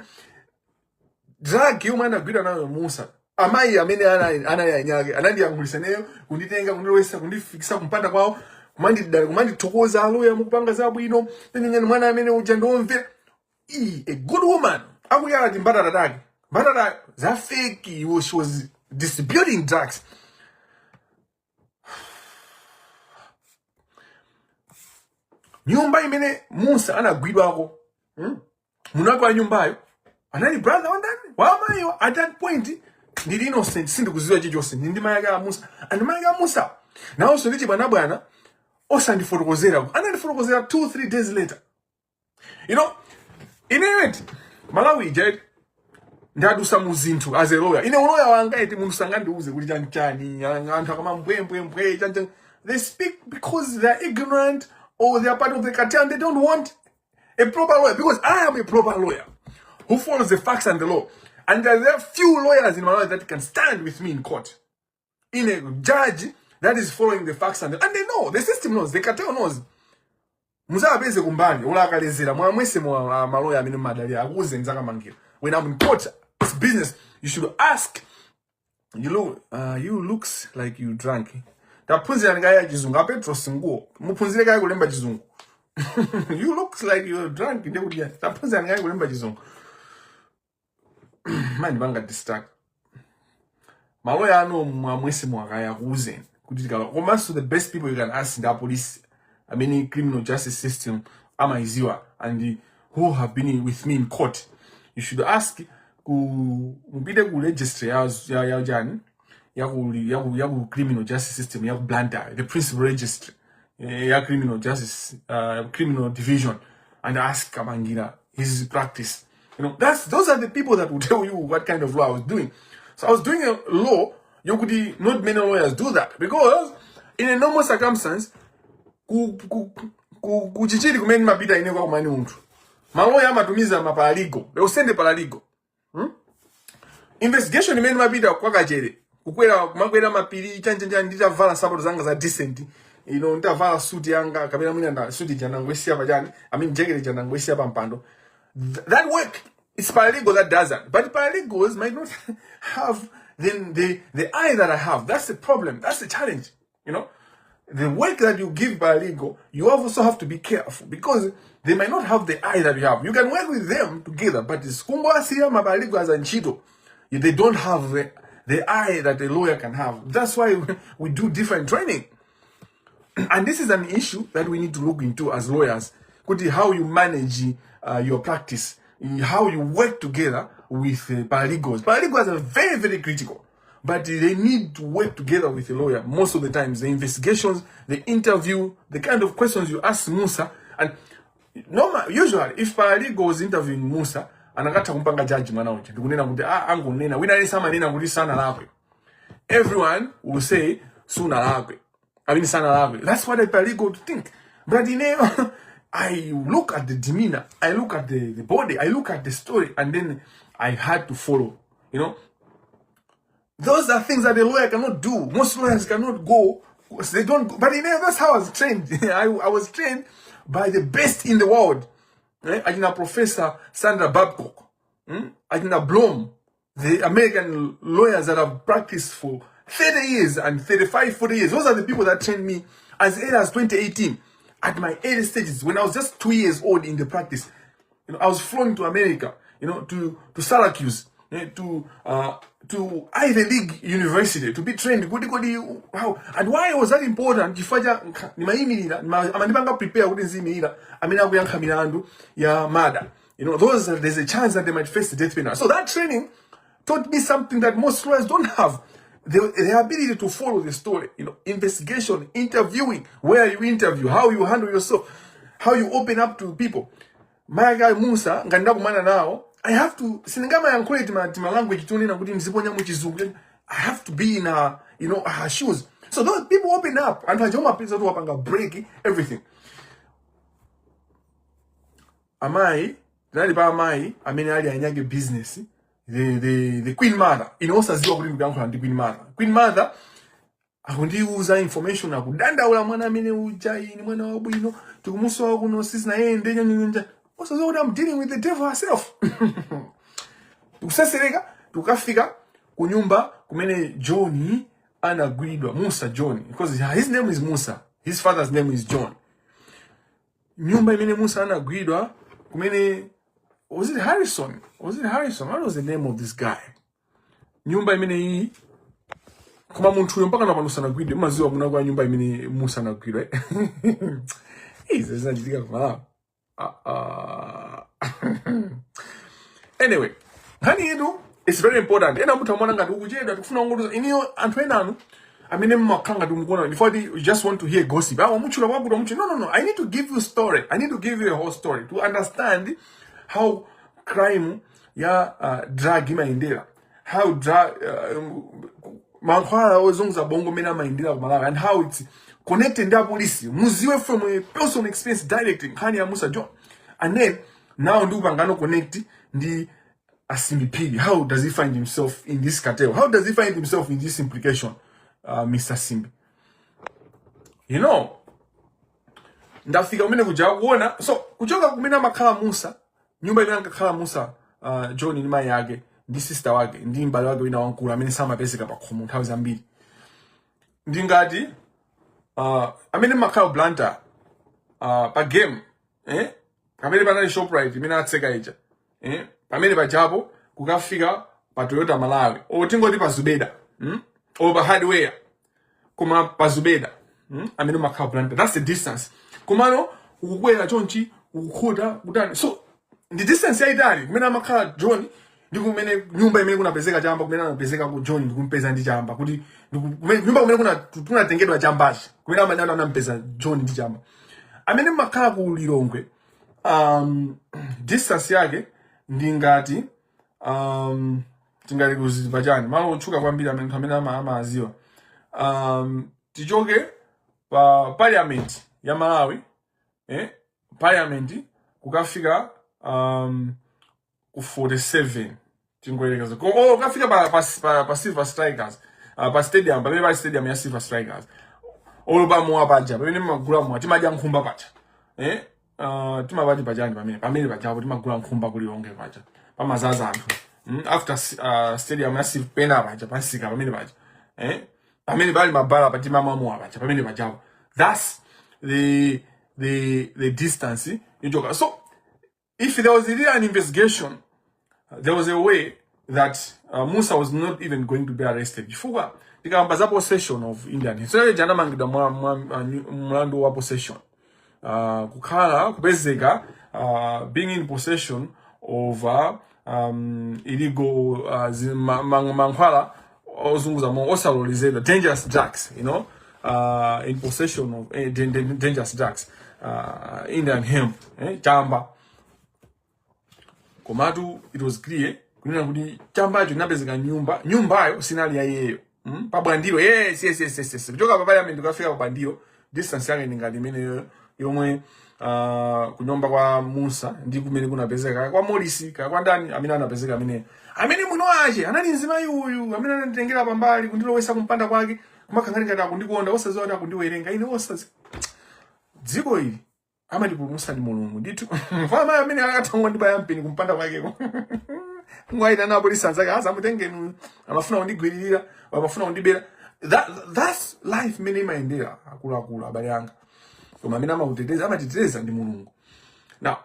drug yomwe anagwira nayo Musa, amayi amene anali anyake anandiyankhulisa neyo, kunditenga, kundilowesa, kundifikisa kumpanda kwawo, kumandidala, kumandithokoza, aloya mukupanga zabwino, nyenyeni mwana amene uja ndiomvera. A good woman akuyala timbatata take, mbatata za fake. She was distributing drugs. Nyumba imene Musa anagwidwako, Mwini wa nyumbayo anali brother wa ndani? Wa amayiwo. At that point ndili innocent, sindikuziwa chilichonse. Ndili ndi mayi ake a Musa, and mayi ake a Musa nawonso ndi chibwanabwana, osandifotokozera. Anandifotokozera 2 3 days later. Ineyo eti Malawi ija eti ndadusa mu zinthu as a lawyer. Ine uloya wanga eti munthu sangandiuze kuti chanchani. Anthu akamambwembwembwe chanchani, they speak because they are ignorant or they are part of the cartel and they don't want a proper lawyer, because I am a proper lawyer who follows the facts and the law. And there are few lawyers in Malawi that can stand with me in court, in a judge that is following the facts and they know, the system knows, the cartel knows. Muzapeze kumbali ulakalezera mwamwese mwa maloya amene mmadalira akuuzeni zakamangira. When I'm in court, it's business. You should ask. You looks like you drank. Taphunzirani kaya chizungu, a Petros Nguo, muphunzire kaya kulemba chizungu. You looks like you drank ndekuti yani. Taphunzirani kaya kulemba chizungu. Mandipanga distract. Maloya anu mwamwese mwakaya akuuzeni kuti tikala. Komanso the best people you can ask ndi apolisi amene criminal justice system amaiziwa and who have been with me in court. You should ask ku mupite ku registry ya chani, ya ku criminal justice system ya ku Blantyre, the principal registry ya criminal justice, criminal division, and ask Kamangira his practice. That's those are the people that will tell you what kind of law I was doing. So I was doing a law yokuti not many lawyers do that, because in a normal circumstance, ku kuchichiri kumene mapita ine kwa kumani munthu, maloya amatumiza ma paralegal. They will send a paralegal. Investigation imene mapita kwa Kachere, kukwera, kumakwera mapiri, chanchancha, nditavala nsapato zanga za decent, nditavala suit yanga, kapena mwina nda suit ija ndangoisiya pachani, I mean jacket ija ndangoisiya pa mpando. That work, it's paralegal that does that, but paralegals might not have the eye that I have. That's the problem, that's the challenge. The work that you give paralegal, you also have to be careful because they might not have the eye that you have. You can work with them together, but it's kungowasiya ma paralegal as antchito. They don't have the eye that a lawyer can have. That's why we do different training. And this is an issue that we need to look into as lawyers. Kuti how you manage your practice, how you work together with paralegals. Paralegals are very, very critical, but they need to work together with the lawyer most of the times. The investigations, the interview, the kind of questions you ask Musa, and normal, usually if paralegal was interviewing Musa, anakatha kumpanga judge mwana uja ndikunena kuti ah, angonena wina aliyense amanena kuti sanalakwe. Everyone will say sunalakwe, I mean sanalakwe. That's what a paralegal would think. But I look at the demeanor, I look at the body, I look at the story, and then I had to follow. Those are things that a lawyer cannot do. Most lawyers cannot go. They don't go. But that's how I was trained. I was trained by the best in the world. Eh? Achina Professor Sandra Babcock. Achina Blom, the American lawyers that have practiced for 30 years and 35, 40 years. Those are the people that trained me as early as 2018, at my early stages, when I was just 2 years old in the practice. I was flown to America, to Syracuse, to Ivy League University to be trained. Kodi kodi how and why was that important? Chifukwa cha ndimayimirira, amandipanga prepare kuti nziyimirira amene akuyankha milandu ya murder. Those there's a chance that they might face the death penalty. So that training taught me something that most lawyers don't have. The ability to follow the story, investigation, interviewing, where you interview, how you handle yourself, how you open up to people. Mayi Musa ngati ndakumana nawo, I have to, sindingamayankhule tima language tonena kuti ndiziponya mu chizungu. I have to be in her, her shoes. So those people open up, anthu aja umapeza kuti wapanga break everything. Amayi tinali pa amayi amene ali anyake business, the queen mother. Ine osaziwa kuti ndikuyankhula ndi queen mother. Queen mother Akundiuza information, akudandaula mwana amene uja, ini mwana wabwino, tikumusowa kuno, sizinayende nyanjanja, osadziwa kuti I'm dealing with the devil herself. Tikusesereka, tikukafika ku nyumba kumene John anagwidwa, Musa John, because his name is Musa, his father's name is John. Nyumba imene Musa anagwidwa kumene, was it Harrison? Was it Harrison? What was the name of this guy? Nyumba imene iyi, koma munthuyo mpaka napano sanagwidwe. Maziwa munakwa nyumba imene Musa anagwidwa, izi zinachitika kumalawi. Ah, ah. Anyway, nkhani yetu is very important. Ena muthu amona ngati ukuchedwa, tikufuna kungotuza iniyo. Anthu enanu amene mmakhala ngati mukuona before, you just want to hear gossip. Ah, wamutchula kwakuti, wamutchula. No, no, no, I need to give you story. I need to give you a whole story to understand how crime ya drug imayendera, how drug, mankhwala ozunguza bongo mene amayendera ku Malawi and how it's connected ndi apolisi. Muziwe from a personal experience direct nkhani ya Musa John, and then now ndikupangano connect ndi a Simbi Phiri. How does he find himself in this cartel? How does he find himself in this implication, Mr Simbi? Ndafika kumene kuja kuona. So kuchoka kumene amakhala Musa, nyumba imene ankakhala Musa John ndi mayi ake ndi sister wake ndi m'bale wake wina wamkulu amene samapezeka pa khomo nthawi zambiri, ndingati amene makhala Blantyre, pa Game, eh? Pamene panali Shoprite imene atseka ija, eh? Pamene pajapo kukafika pa Toyota Malawi, o tingoti pa Zubeda, O pa Hardware, koma pa Zubeda, Amene makhala Blantyre, that's the distance. Komano ukukwera chonchi, ukukhuta kutani, so ndi distance yayitali kumene amakhala John ndi kumene nyumba imene kunapezeka chamba, kumene anapezeka ku John ndikumpeza ndi chamba, kuti nyumba kumene kunatengedwa chambachi, kumene amene anampeza John ndi chamba. Amene makhala ku Lilongwe, distance yake ndi ngati tingati kuzipa chani, malo otchuka kwambiri amene anthu amene amaziwa. Tichoke pa Parliament ya Malawi, eh? Parliament kukafika ku 47, tingoyerekeza, oh, kukafika pa Silver Strikers, pa stadium, pamene pali stadium ya Silver Strikers, olo pamowa paja pamene mmagula mowa, timadya nkhumba paja, eh? Timapati pachani, pamene pajapo timagula nkhumba kulilonge paja pamazaza anthu, After stadium ya Silver pena paja pansika pamene paja, eh? Pamene pali mabala patimamwamowa paja, pamene pajapo, that's the distance yochoka. So if there was really an investigation, there was a way that Musa was not even going to be arrested, chifukwa tikamba za possession of Indian, so anamangidwa mwa mlandu wa possession, kukhala kupezeka, being in possession of illegal mankhwala ozunguza mo osalolezedwa, dangerous drugs, in possession of dangerous drugs, Indian hemp, eh, chamba. Komatu it was clear kunena kuti chambacho chinapezeka nyumba, nyumbayo sinali ya iyeyo, Pa Bwandilo, yes. Kuchoka pa Parliament kukafika pa Bwandilo, distance yake ndi ngati imeneyo yomwe kunyumba kwa Musa ndi kumene kunapezeka kwa Morris, ka kwa ndani amene anapezeka, amene mwino ache anali mzimayi uyu amene ananditengera pambali kundilowesa kumpanda kwake, kumakhala ngati akundikonda, osadziwa kuti akundiwerenga ine. Osazi dziko ili amatipulumutsa ndi Mulungu ndithu. Fama amene akathangwa ndi bayampini kumpanda kwakeko, ngwaita apolisi anzake azamutengeni, amafuna kundigwiririra, amafuna kundibera. That's life imene imayendera, akuluakulu, abale anga. Koma amene amakuteteza, amatiteteza ndi Mulungu. Now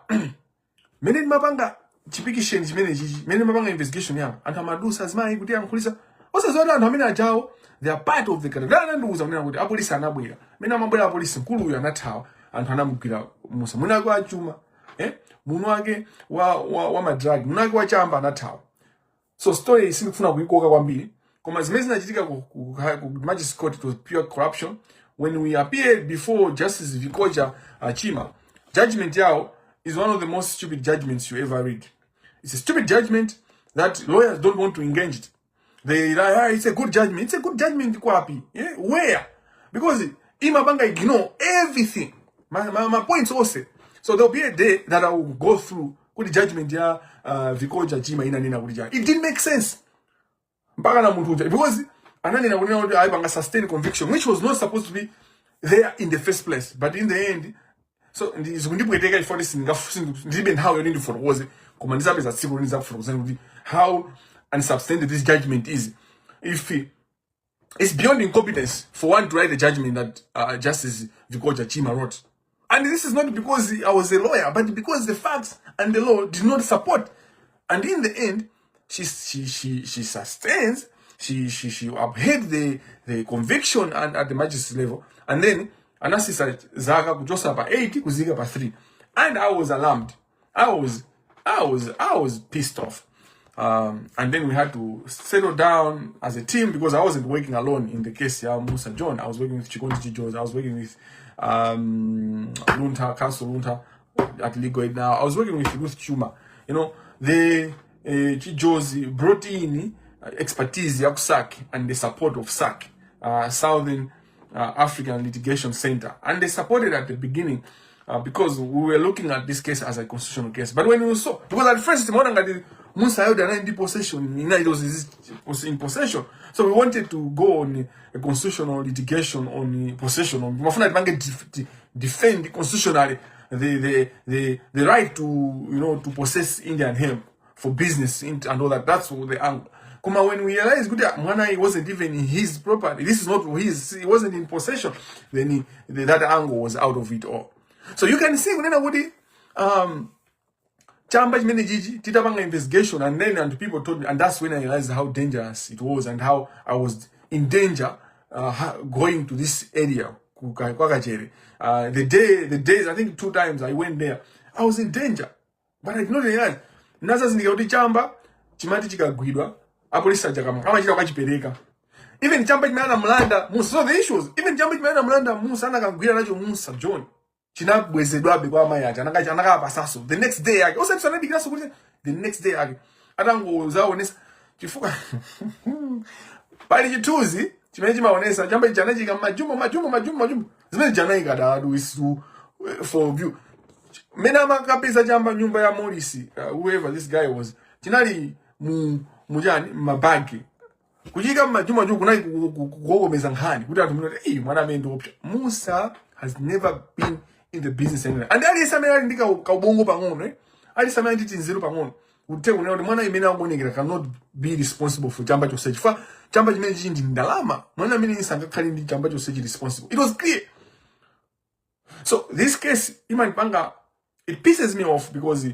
mene ndimapanga chipikisheni chimene chichi, mene ndimapanga investigation yanga, anthu amadusa, azimayi kuti yankhulisa, osadziwa kuti anthu amene ajawo, they are part of the cartel. Anandiuza kunena kuti apolisi anabwera. Mene amabwera apolisi, mkulu uyu anathawa, anthu anamugwira Musa, mwina wake wachuma, eh, muno wake wa ma drug, muno wake wachamba anathawa. So story sindikufuna kuikoka kwambiri, koma zimene zinachitika ku magistrate court, it was pure corruption. When we appeared before Justice Vikoja Chima, judgment yawo is one of the most stupid judgments you ever read. It's a stupid judgment that lawyers don't want to engage it. They like, "Ah, it's a good judgment." It's a good judgment kwapi? Yeah? Where? Because imapanga ignore everything, my points also. So there'll be a day that I will go through kuti judgment ya Vikoja Chima inanena kuti chani. It didn't make sense mpaka na munthu uja, because Ananena kunena kuti ayipanga sustain conviction which was not supposed to be there in the first place. But in the end, so zikundipweteka chifukwa kuti ndilibe nthawi yoti ndifotokoze, koma ndizapeza tsiku loti ndizakufotokozani kuti how unsubstantiated this judgment is. If it's beyond incompetence for one to write a judgment that Justice Vikoja Chima wrote. And this is not because I was a lawyer, but because the facts and the law did not support. And in the end, she sustains, she upheld the conviction and at the magistrate level. And then anatsitsa zaka kuchotsa pa 8 kuziika pa 3. And I was alarmed. I was pissed off. And then we had to settle down as a team because I wasn't working alone in the case ya Musa John. I was working with Chikondi Chijos. I was working with Lunta, Council Lunta at Legal Aid now. I was working with Ruth Chuma. The Chijozi brought in expertise ya SAC and the support of SAC, Southern African Litigation Center. And they supported at the beginning because we were looking at this case as a constitutional case. But when we saw, because at first, timaona ngati Musa Ayodi anali ndi possession, it was in possession. So we wanted to go on a constitutional litigation on possession. On timafuna tipange defend constitutionally the right to you know to possess Indian hemp for business and all that. That's the angle. Koma when we realized kuti mwana, he wasn't even in his property, this is not his, he wasn't in possession, then that angle was out of it all. So you can see kunena kuti chamba chimene chichi titapanga investigation, and then and people told me, and that's when I realized how dangerous it was and how I was in danger going to this area kwa Kachere. The days, I think two times I went there, I was in danger, but I did not realize. Nazazindikira kuti chamba chimati chikagwidwa, apolisi aja kama amachita kukachipereka. Even chamba chimene anamulanda Musa, so the issues, even chamba chimene anamulanda Musa, anakagwira nacho Musa John, chinabwezedwabe kwa amayi aja, anakapasaso the next day yake, osati sanadikiranso kuti the next day yake atangozaonesa, chifukwa pali chithunzi chimene chimaonesa chamba ichi anachika majumbo majumbo majumbo majumbo zimene janayika dadu isu for view. Mmene amakapeza chamba nyumba ya Morris, whoever this guy was, chinali mu muchani mabagi kuchika mmajumba juu, kunali kukokomeza nkhani kuti anthu munoti, "Ei, mwana amene ndiopsa." Musa has never been in the business anyway, and aliyense amene ali ndi kaubongo pang'ono, eh? Aliyense amene ali ndi tinzeru pang'ono uthe kunena kuti mwana imene akuonekera cannot be responsible for chamba chonsechi, chifukwa chamba chimene chichi ndi ndalama. Mwana amene sangakhale ndi chamba chonsechi responsible. It was clear. So this case imandipanga, it pisses me off because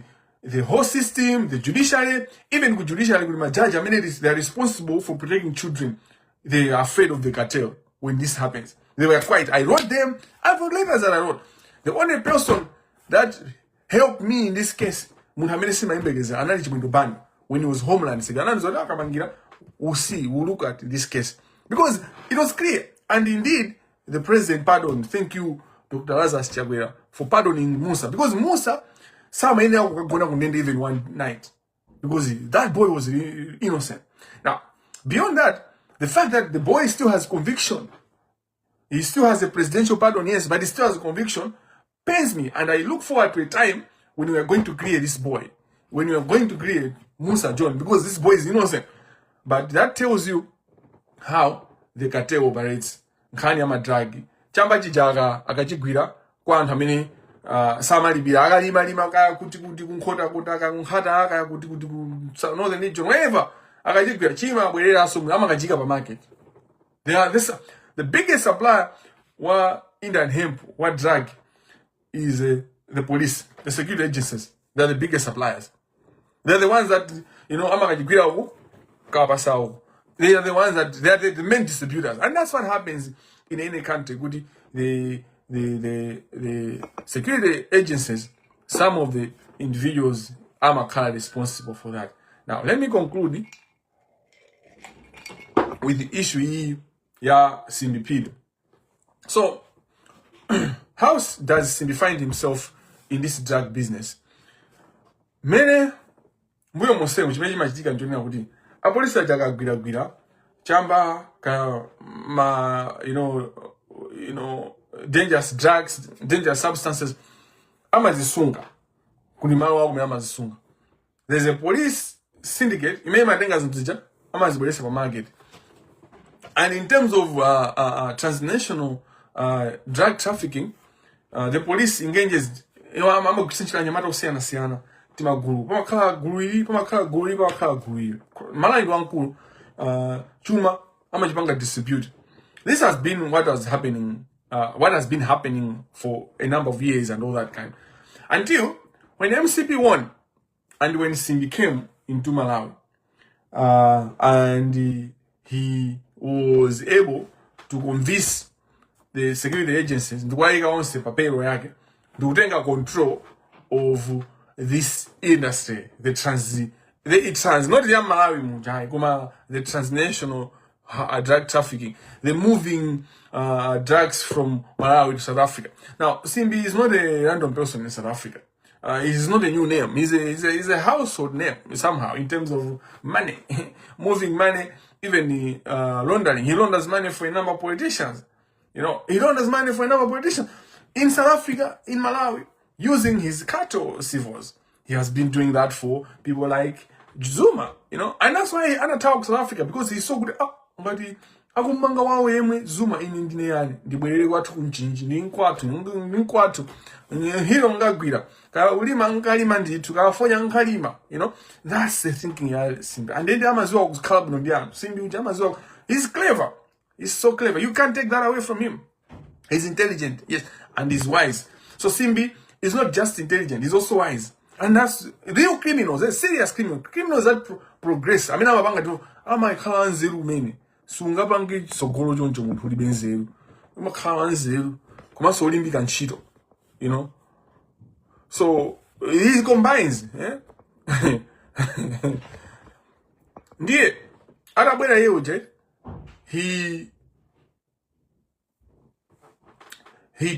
the whole system, the judiciary, even ku judiciary kuli majaji amene they are responsible for protecting children. They are afraid of the cartel when this happens. They were quiet. I wrote them. I've got letters that I wrote. The only person that helped me in this case, munthu amene simayembekeza, anali Chimwendo Banda when he was Homeland Secretary. Anandiuza kuti, "Akamangira, we'll see, we'll look at this case," because it was clear. And indeed, the president pardoned. Thank you, Dr. Lazarus Chakwera, for pardoning Musa, because Musa samayenera kukagona kundende even one night, because that boy was innocent. Now, beyond that, the fact that the boy still has conviction, he still has a presidential pardon, yes, but he still has a conviction, pains me. And I look forward to a time when we are going to clear this boy, when we are going to clear Musa John, because this boy is innocent. But that tells you how the cartel operates. Nkhani ya ma drugs, chamba chija akachigwira kwa anthu amene samalipira, akalimalima kaya kuti kuti kunkhota kuti akakunkhata kaya kuti kuti ku Northern Region, wherever, akachigwira chimabwereranso amakachika pa market. They are this the biggest supplier wa Indian hemp, wa drug, is the police, the security agencies. They're the biggest suppliers. They're the ones that amakachigwira uku kapasa uku. They are the ones that they are the main distributors, and that's what happens in any country. Kuti the security agencies, some of the individuals amakhala responsible for that. Now let me conclude with the issue iyi ya Simbi Phiri. So how does Simbi find himself in this drug business? Mene mbuyo monsemu chimene chimachitika nchonena kuti apolisi aja akagwiragwira chamba ka ma dangerous drugs, dangerous substances, amazisunga kuli malo awo kumene amazisunga. There's a police syndicate imene imatenga zinthu zija, amazibweretsa pa market. And in terms of transnational drug trafficking, the police engages, amagwiritsa ntchito anyamata osiyanasiyana, timagulu. Pamakhala gulu ili, pamakhala gulu ili, pamakhala gulu ili. Malawi ndi wamkulu, chuma amachipanga distribute. This has been what was happening, what has been happening for a number of years and all that kind, until when MCP won and when Simbi came into Malawi, and he was able to convince the security agencies ndikuwayika onse pa payroll yake ndikutenga control of this industry, the trans, not ya Malawi muja, koma the transnational drug trafficking, the moving drugs from Malawi to South Africa. Now, Simbi is not a random person in South Africa. He's not a new name. He's a household name somehow in terms of money, moving money, even laundering. He launders money for a number of politicians. He launders money for a number of politicians in South Africa, in Malawi, using his cartel civils. He has been doing that for people like Zuma, and that's why anathawa South Africa, because he's so good. Ah, ngati akumanga wawo yemwe Zuma, ine ndine yani? Ndibwerere kwathu kuMchinji, ndi nkwathu, ndi nkwathu hilo ngagwira kaya ulima nkalima ndithu, kaya fonya nkalima. That's the thinking ya Simbi. And then amaziwa kukhala bwino ndi anthu. Simbi uja amaziwa, he's clever. He's so clever, you can't take that away from him. He's intelligent, yes, and he's wise. So Simbi is not just intelligent, he's also wise. And that's real criminals, serious criminals, criminals that progress. I mean, amapanga tu amakhala nzeru umene sungapange chitsogolo choncho munthu ulibe nzeru. Umakhala nzeru komanso ulimbika ntchito. So he combines, eh? Ndiye atabwera iye uja, he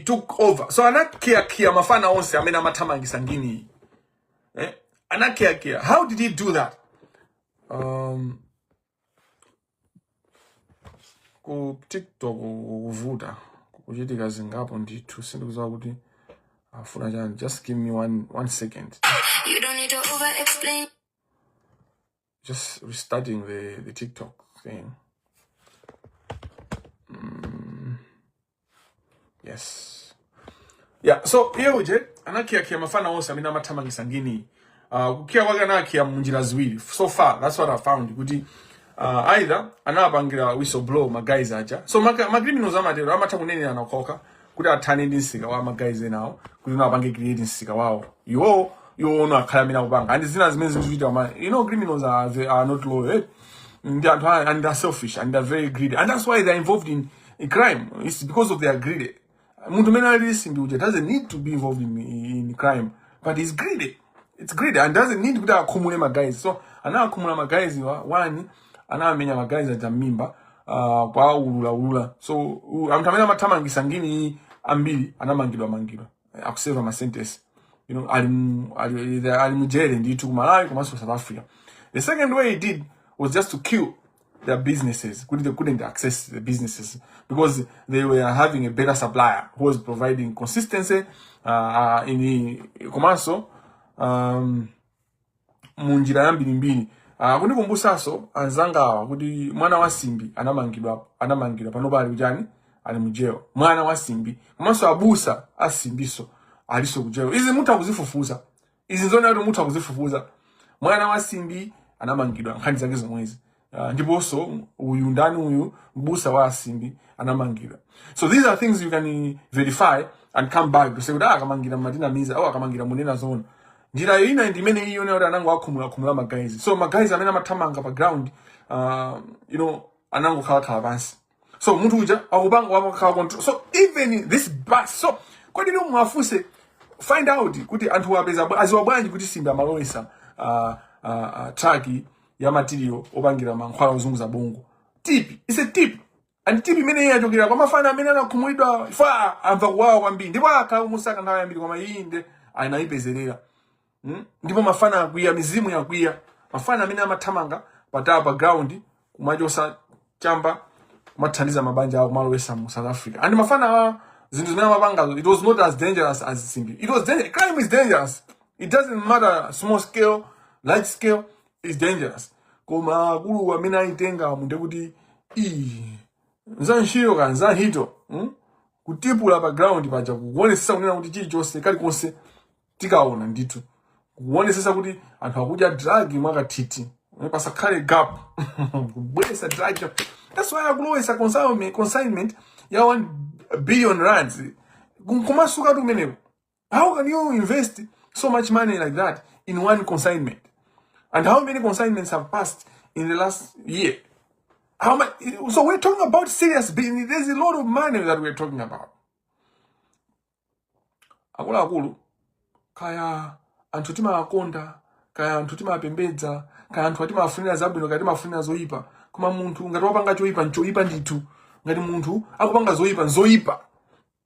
took over. So anakhiyakiya mafana onse amene amathamangisa ngini, eh? Anakhiyakiya. How did he do that? Ku TikTok kuvuta, kuchitika zingapo ndithu, sindikudziwa kuti afuna chani. Just give me one second. You don't need to over explain. Just restarting the TikTok thing. Yes, yeah. So iye uje anakhiyakiya mafana onse amene amathamangisa ngini. Kukhiya kwake anakhiya munjira ziwiri. So far, that's what I found, kuti either anapangira whistleblow ma guys aja. So ma criminals amatero, amatha kunenera nakhoka kuti athane ndi msika wa ma guys enawo, kuti uno apange create msika wawo iwo, iwo ono akhale amene akupanga. And zina zimene zikuchitika ma, criminals are not loyal, eh? Ndi anthu and they're selfish and they're very greedy, and that's why they're involved in crime. It's because of their greedy. Munthu umene ali Simbi uja doesn't need to be involved in crime, but he's greedy. It's greedy and doesn't need kuti akhumule ma guys. So anakhumula ma guys wa one, anamenya ma guys aja mmimba, kwa ulula ulula. So anthu amene amathamangisa ngini ambiri anamangidwa mangidwa, akuseva ma sentence, ali mujere ndithu ku Malawi komanso South Africa. The second way he did was just to kill their businesses, kuti they couldn't access the businesses because they were having a better supplier who was providing consistency in komanso munjira yambirimbiri. Kundikumbusanso anzangawa kuti mwana wa Simbi anamangidwa, anamangidwa, panopa ali kuchani? Ali mujelo, mwana wa Simbi. Komanso abusa a Simbiso aliso kujelo. Izi mutha kuzifufuza, izi nzona kuti mutha kuzifufuza. Mwana wa Simbi anamangidwa nkhani zake zomwezi. Ndiponso uyu ndani uyu, mbusa wa Simbi anamangidwa. So these are things you can verify and come back to say kuti, "Ah, akamangira matinamiza au akamangira munena zona." Njira ina ndi imene iyo kuti anango akhumula khumula ma guys. So ma guys amene amathamanga pa ground, anangokhalakhala pansi. So munthu uja akupanga wamakhala control. So even this bus, so kodi ino mwafunse, find out kuti anthu apeza aziwa bwanji kuti Simbi amalowesa truck ya material opangira mankhwala ozunguza bongo. Tip, it's a tip, and tip imene iye achokera kwa mafana amene anakhumulidwa fa amva kuwawa kwambiri, ndipo akhala kumusaka nthawi yambiri, koma iyi nde anayipezerera. Ndipo mafana akwiya, mizimu yakwiya. Mafana amene amathamanga patapa pa ground kumachosa chamba, kumathandiza mabanja awo, kumalowesa mu South Africa. And mafana awa, zinthu zimene amapangazo, it was not as dangerous as Simbi. It was dangerous. Crime is dangerous. It doesn't matter small scale, large scale, it's dangerous. Koma akulu amene ayitenga munde kuti ii Za ntchito ka za ntchito, Kutipula pa ground paja kuonesesa kunena kuti chilichonse kalikonse tikaona ndithu kuonesesa kuti anthu akudya drug mwakathithi, pasakhale gap kubweresa drug. That's why akulowesa consignment ya 1 billion rands kumasuka tu kumeneko. How can you invest so much money like that in one consignment? And how many consignments have passed in the last year? How much? So we're talking about serious business. There's a lot of money that we're talking about. Akuluakulu, kaya anthu timawakonda, kaya anthu timawapembedza, kaya anthu timawafunira zabwino, kaya timawafunira zoyipa, koma munthu ngati wapanga choyipa, nchoyipa ndithu. Ngati munthu akupanga zoyipa, nzoyipa.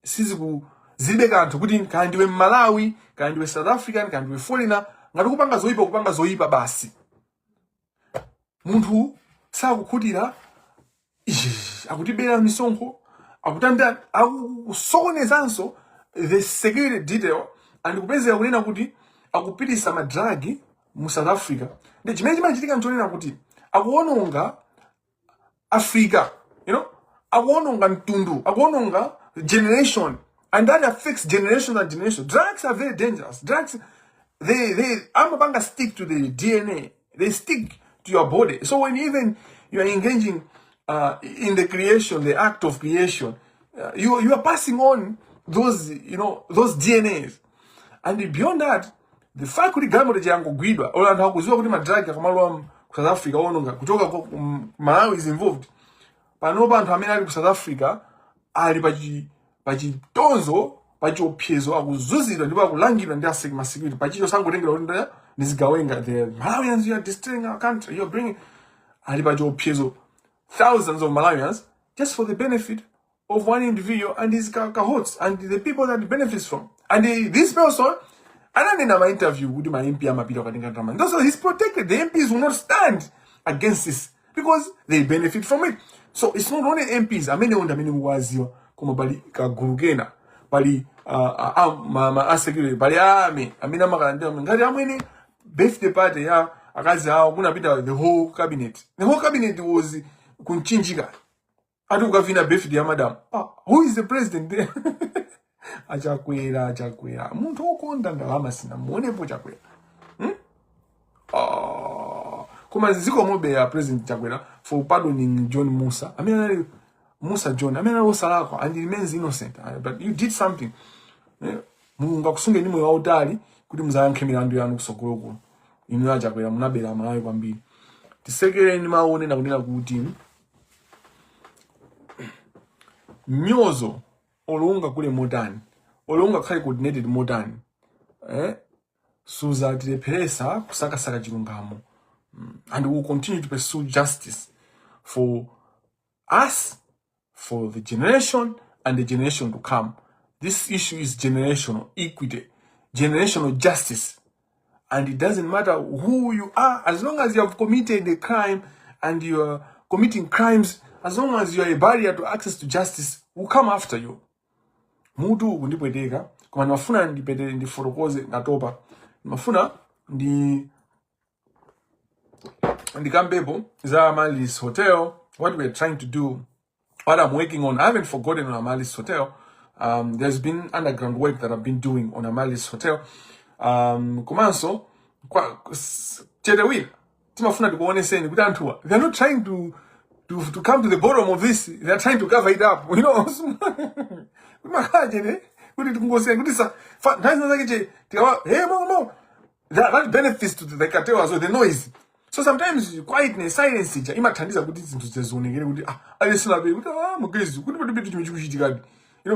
Siziku zilibe kanthu kuti kaya ndiwe Mmalawi, kaya ndiwe South African, kaya ndiwe foreigner. Ngati kupanga zoyipa, kupanga zoyipa basi. Munthu sakukhutira, akutibera misonkho, akutanda, akusokonezanso the security detail, and kupezeka kunena kuti akupitisa ma drug mu South Africa. Ndi chimene chimachitika nchonena kuti akuononga Africa, akuononga mtundu, akuononga generation, and that affects generations and generations. Drugs are very dangerous. Drugs, they amapanga stick to the DNA. They stick to your body. So when even you are engaging in the creation, the act of creation, you are passing on those you know those DNAs. And beyond that, the fact kuti galimoto yangogwidwa, or anthu akuziwa kuti ma drug akamalowa ku South Africa ononga kuchoka Malawi is involved. Panopa anthu amene ali ku South Africa ali pachitonzo, pachiopsezo, akuzunzidwa ndipo akulangidwa ndi ma security pachicho sangotengera kuti ndizigawenga. The Malawians, you are destroying our country, you are bringing, ali pachiopsezo, thousands of Malawians, just for the benefit of one individual and his cohorts and the people that he benefits from. And this person ananena ma interview kuti ma MP amapita kukatenga ndalama. So he's protected. The MPs will not stand against this because they benefit from it. So it's not only MPs amene onda amene mukuwaziwa, koma pali kagulu kena, pali ma security, pali army amene amakalandira ngati amwene birthday party ya akazi awo kunapita the whole cabinet. The whole cabinet was kunchinjika ati kukavina birthday ya madam. Ah, who is the president there? Achakwera, Achakwera munthu wokonda ndalama, sinamuonepo Chakwera. Ah, koma zikomobe ya President Chakwera for pardoning John Musa, amene anali Musa John, amene anali osalakwa and he remains innocent. Ah, but you did something. Mulungu akusungeni moyo wautali kuti muzayankhe milandu yanu kusogolo kuno. Inu achakwera munabera Malawi kwambiri. Tisekereni mawu onena kunena kuti mnyozo olo ungakule motani, olo ungakhale coordinated motani, suzatilepheresa kusakasaka chilungamo, and we will continue to pursue justice for us, for the generation and the generation to come. This issue is generational equity, generational justice, and it doesn't matter who you are. As long as you have committed a crime and you are committing crimes, as long as you are a barrier to access to justice, we'll come after you. Mutu ukundipweteka, koma ndimafuna ndipetere, ndifotokoze. Ndatopa. Ndimafuna ndikambepo za Amaryllis Hotel, what we're trying to do, what I'm working on. I haven't forgotten on Amaryllis Hotel. There's been underground work that I've been doing on Amaryllis Hotel. Komanso chete wina timafuna tikuoneseni kuti anthuwa, they're not trying to come to the bottom of this. They're trying to cover it up. Kuti makhala chete kuti tikungoseni kuti sa nthawi zina zake che tikawa hey mo mo that benefits to the cartel as well, the noise. So sometimes quietness, silence ija imathandiza kuti zinthu zionekere kuti ah, alisinabe kuti ah, mugezi kuti kuti chimwe chikuchitikadi,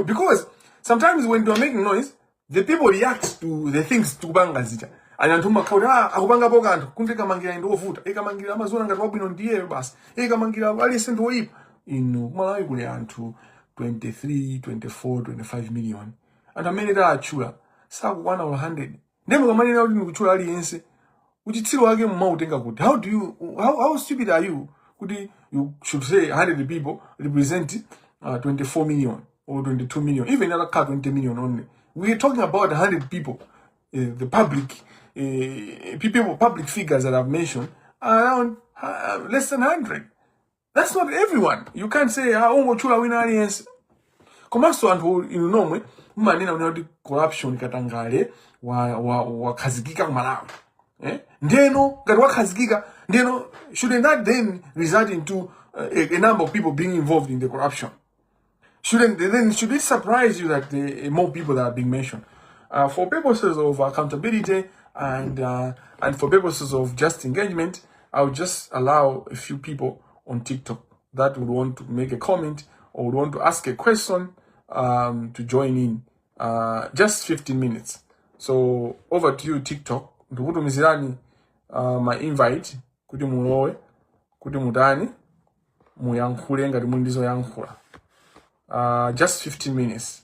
because sometimes when you are making noise, the people react to the things tikupanga zija, and anthu makhala kuti ah, akupangapo kanthu kunti Kamangira ndi wovuta, e Kamangira amaziona ngati wabwino ndiyeyo basi, e Kamangira aliyense ndi woyipa. Inu, kumalawi kuli anthu 23, 24, 25 million. Anthu amene taatchula sakukwana 100. Ndiye mukamanena kuti ndikutchula aliyense, uchitsiru wake mumautenga kuti? How do you how stupid are you kuti you should say 100 people represent 24 million or 22 million? Even atakhala 20 million only, we are talking about 100 people. The public people, public figures that I've mentioned are around less than 100. That's not everyone. You can't say, "Ah, ungotchula wina aliyense." Komanso anthu inu nomwe mumanena kuti corruption, katangale wakhazikika ku Malawi, eh? Ndeno ngati wakhazikika, ndeno shouldn't that then result into a number of people being involved in the corruption? Shouldn't then should it surprise you that the more people that are being mentioned? For purposes of accountability and for purposes of just engagement, I would just allow a few people on TikTok that would want to make a comment or would want to ask a question to join in. Just 15 minutes. So over to you, TikTok. Ndikutumizirani my invite kuti mulowe, kuti mutani, muyankhule ngati muli ndi zoyankhula. Just 15 minutes.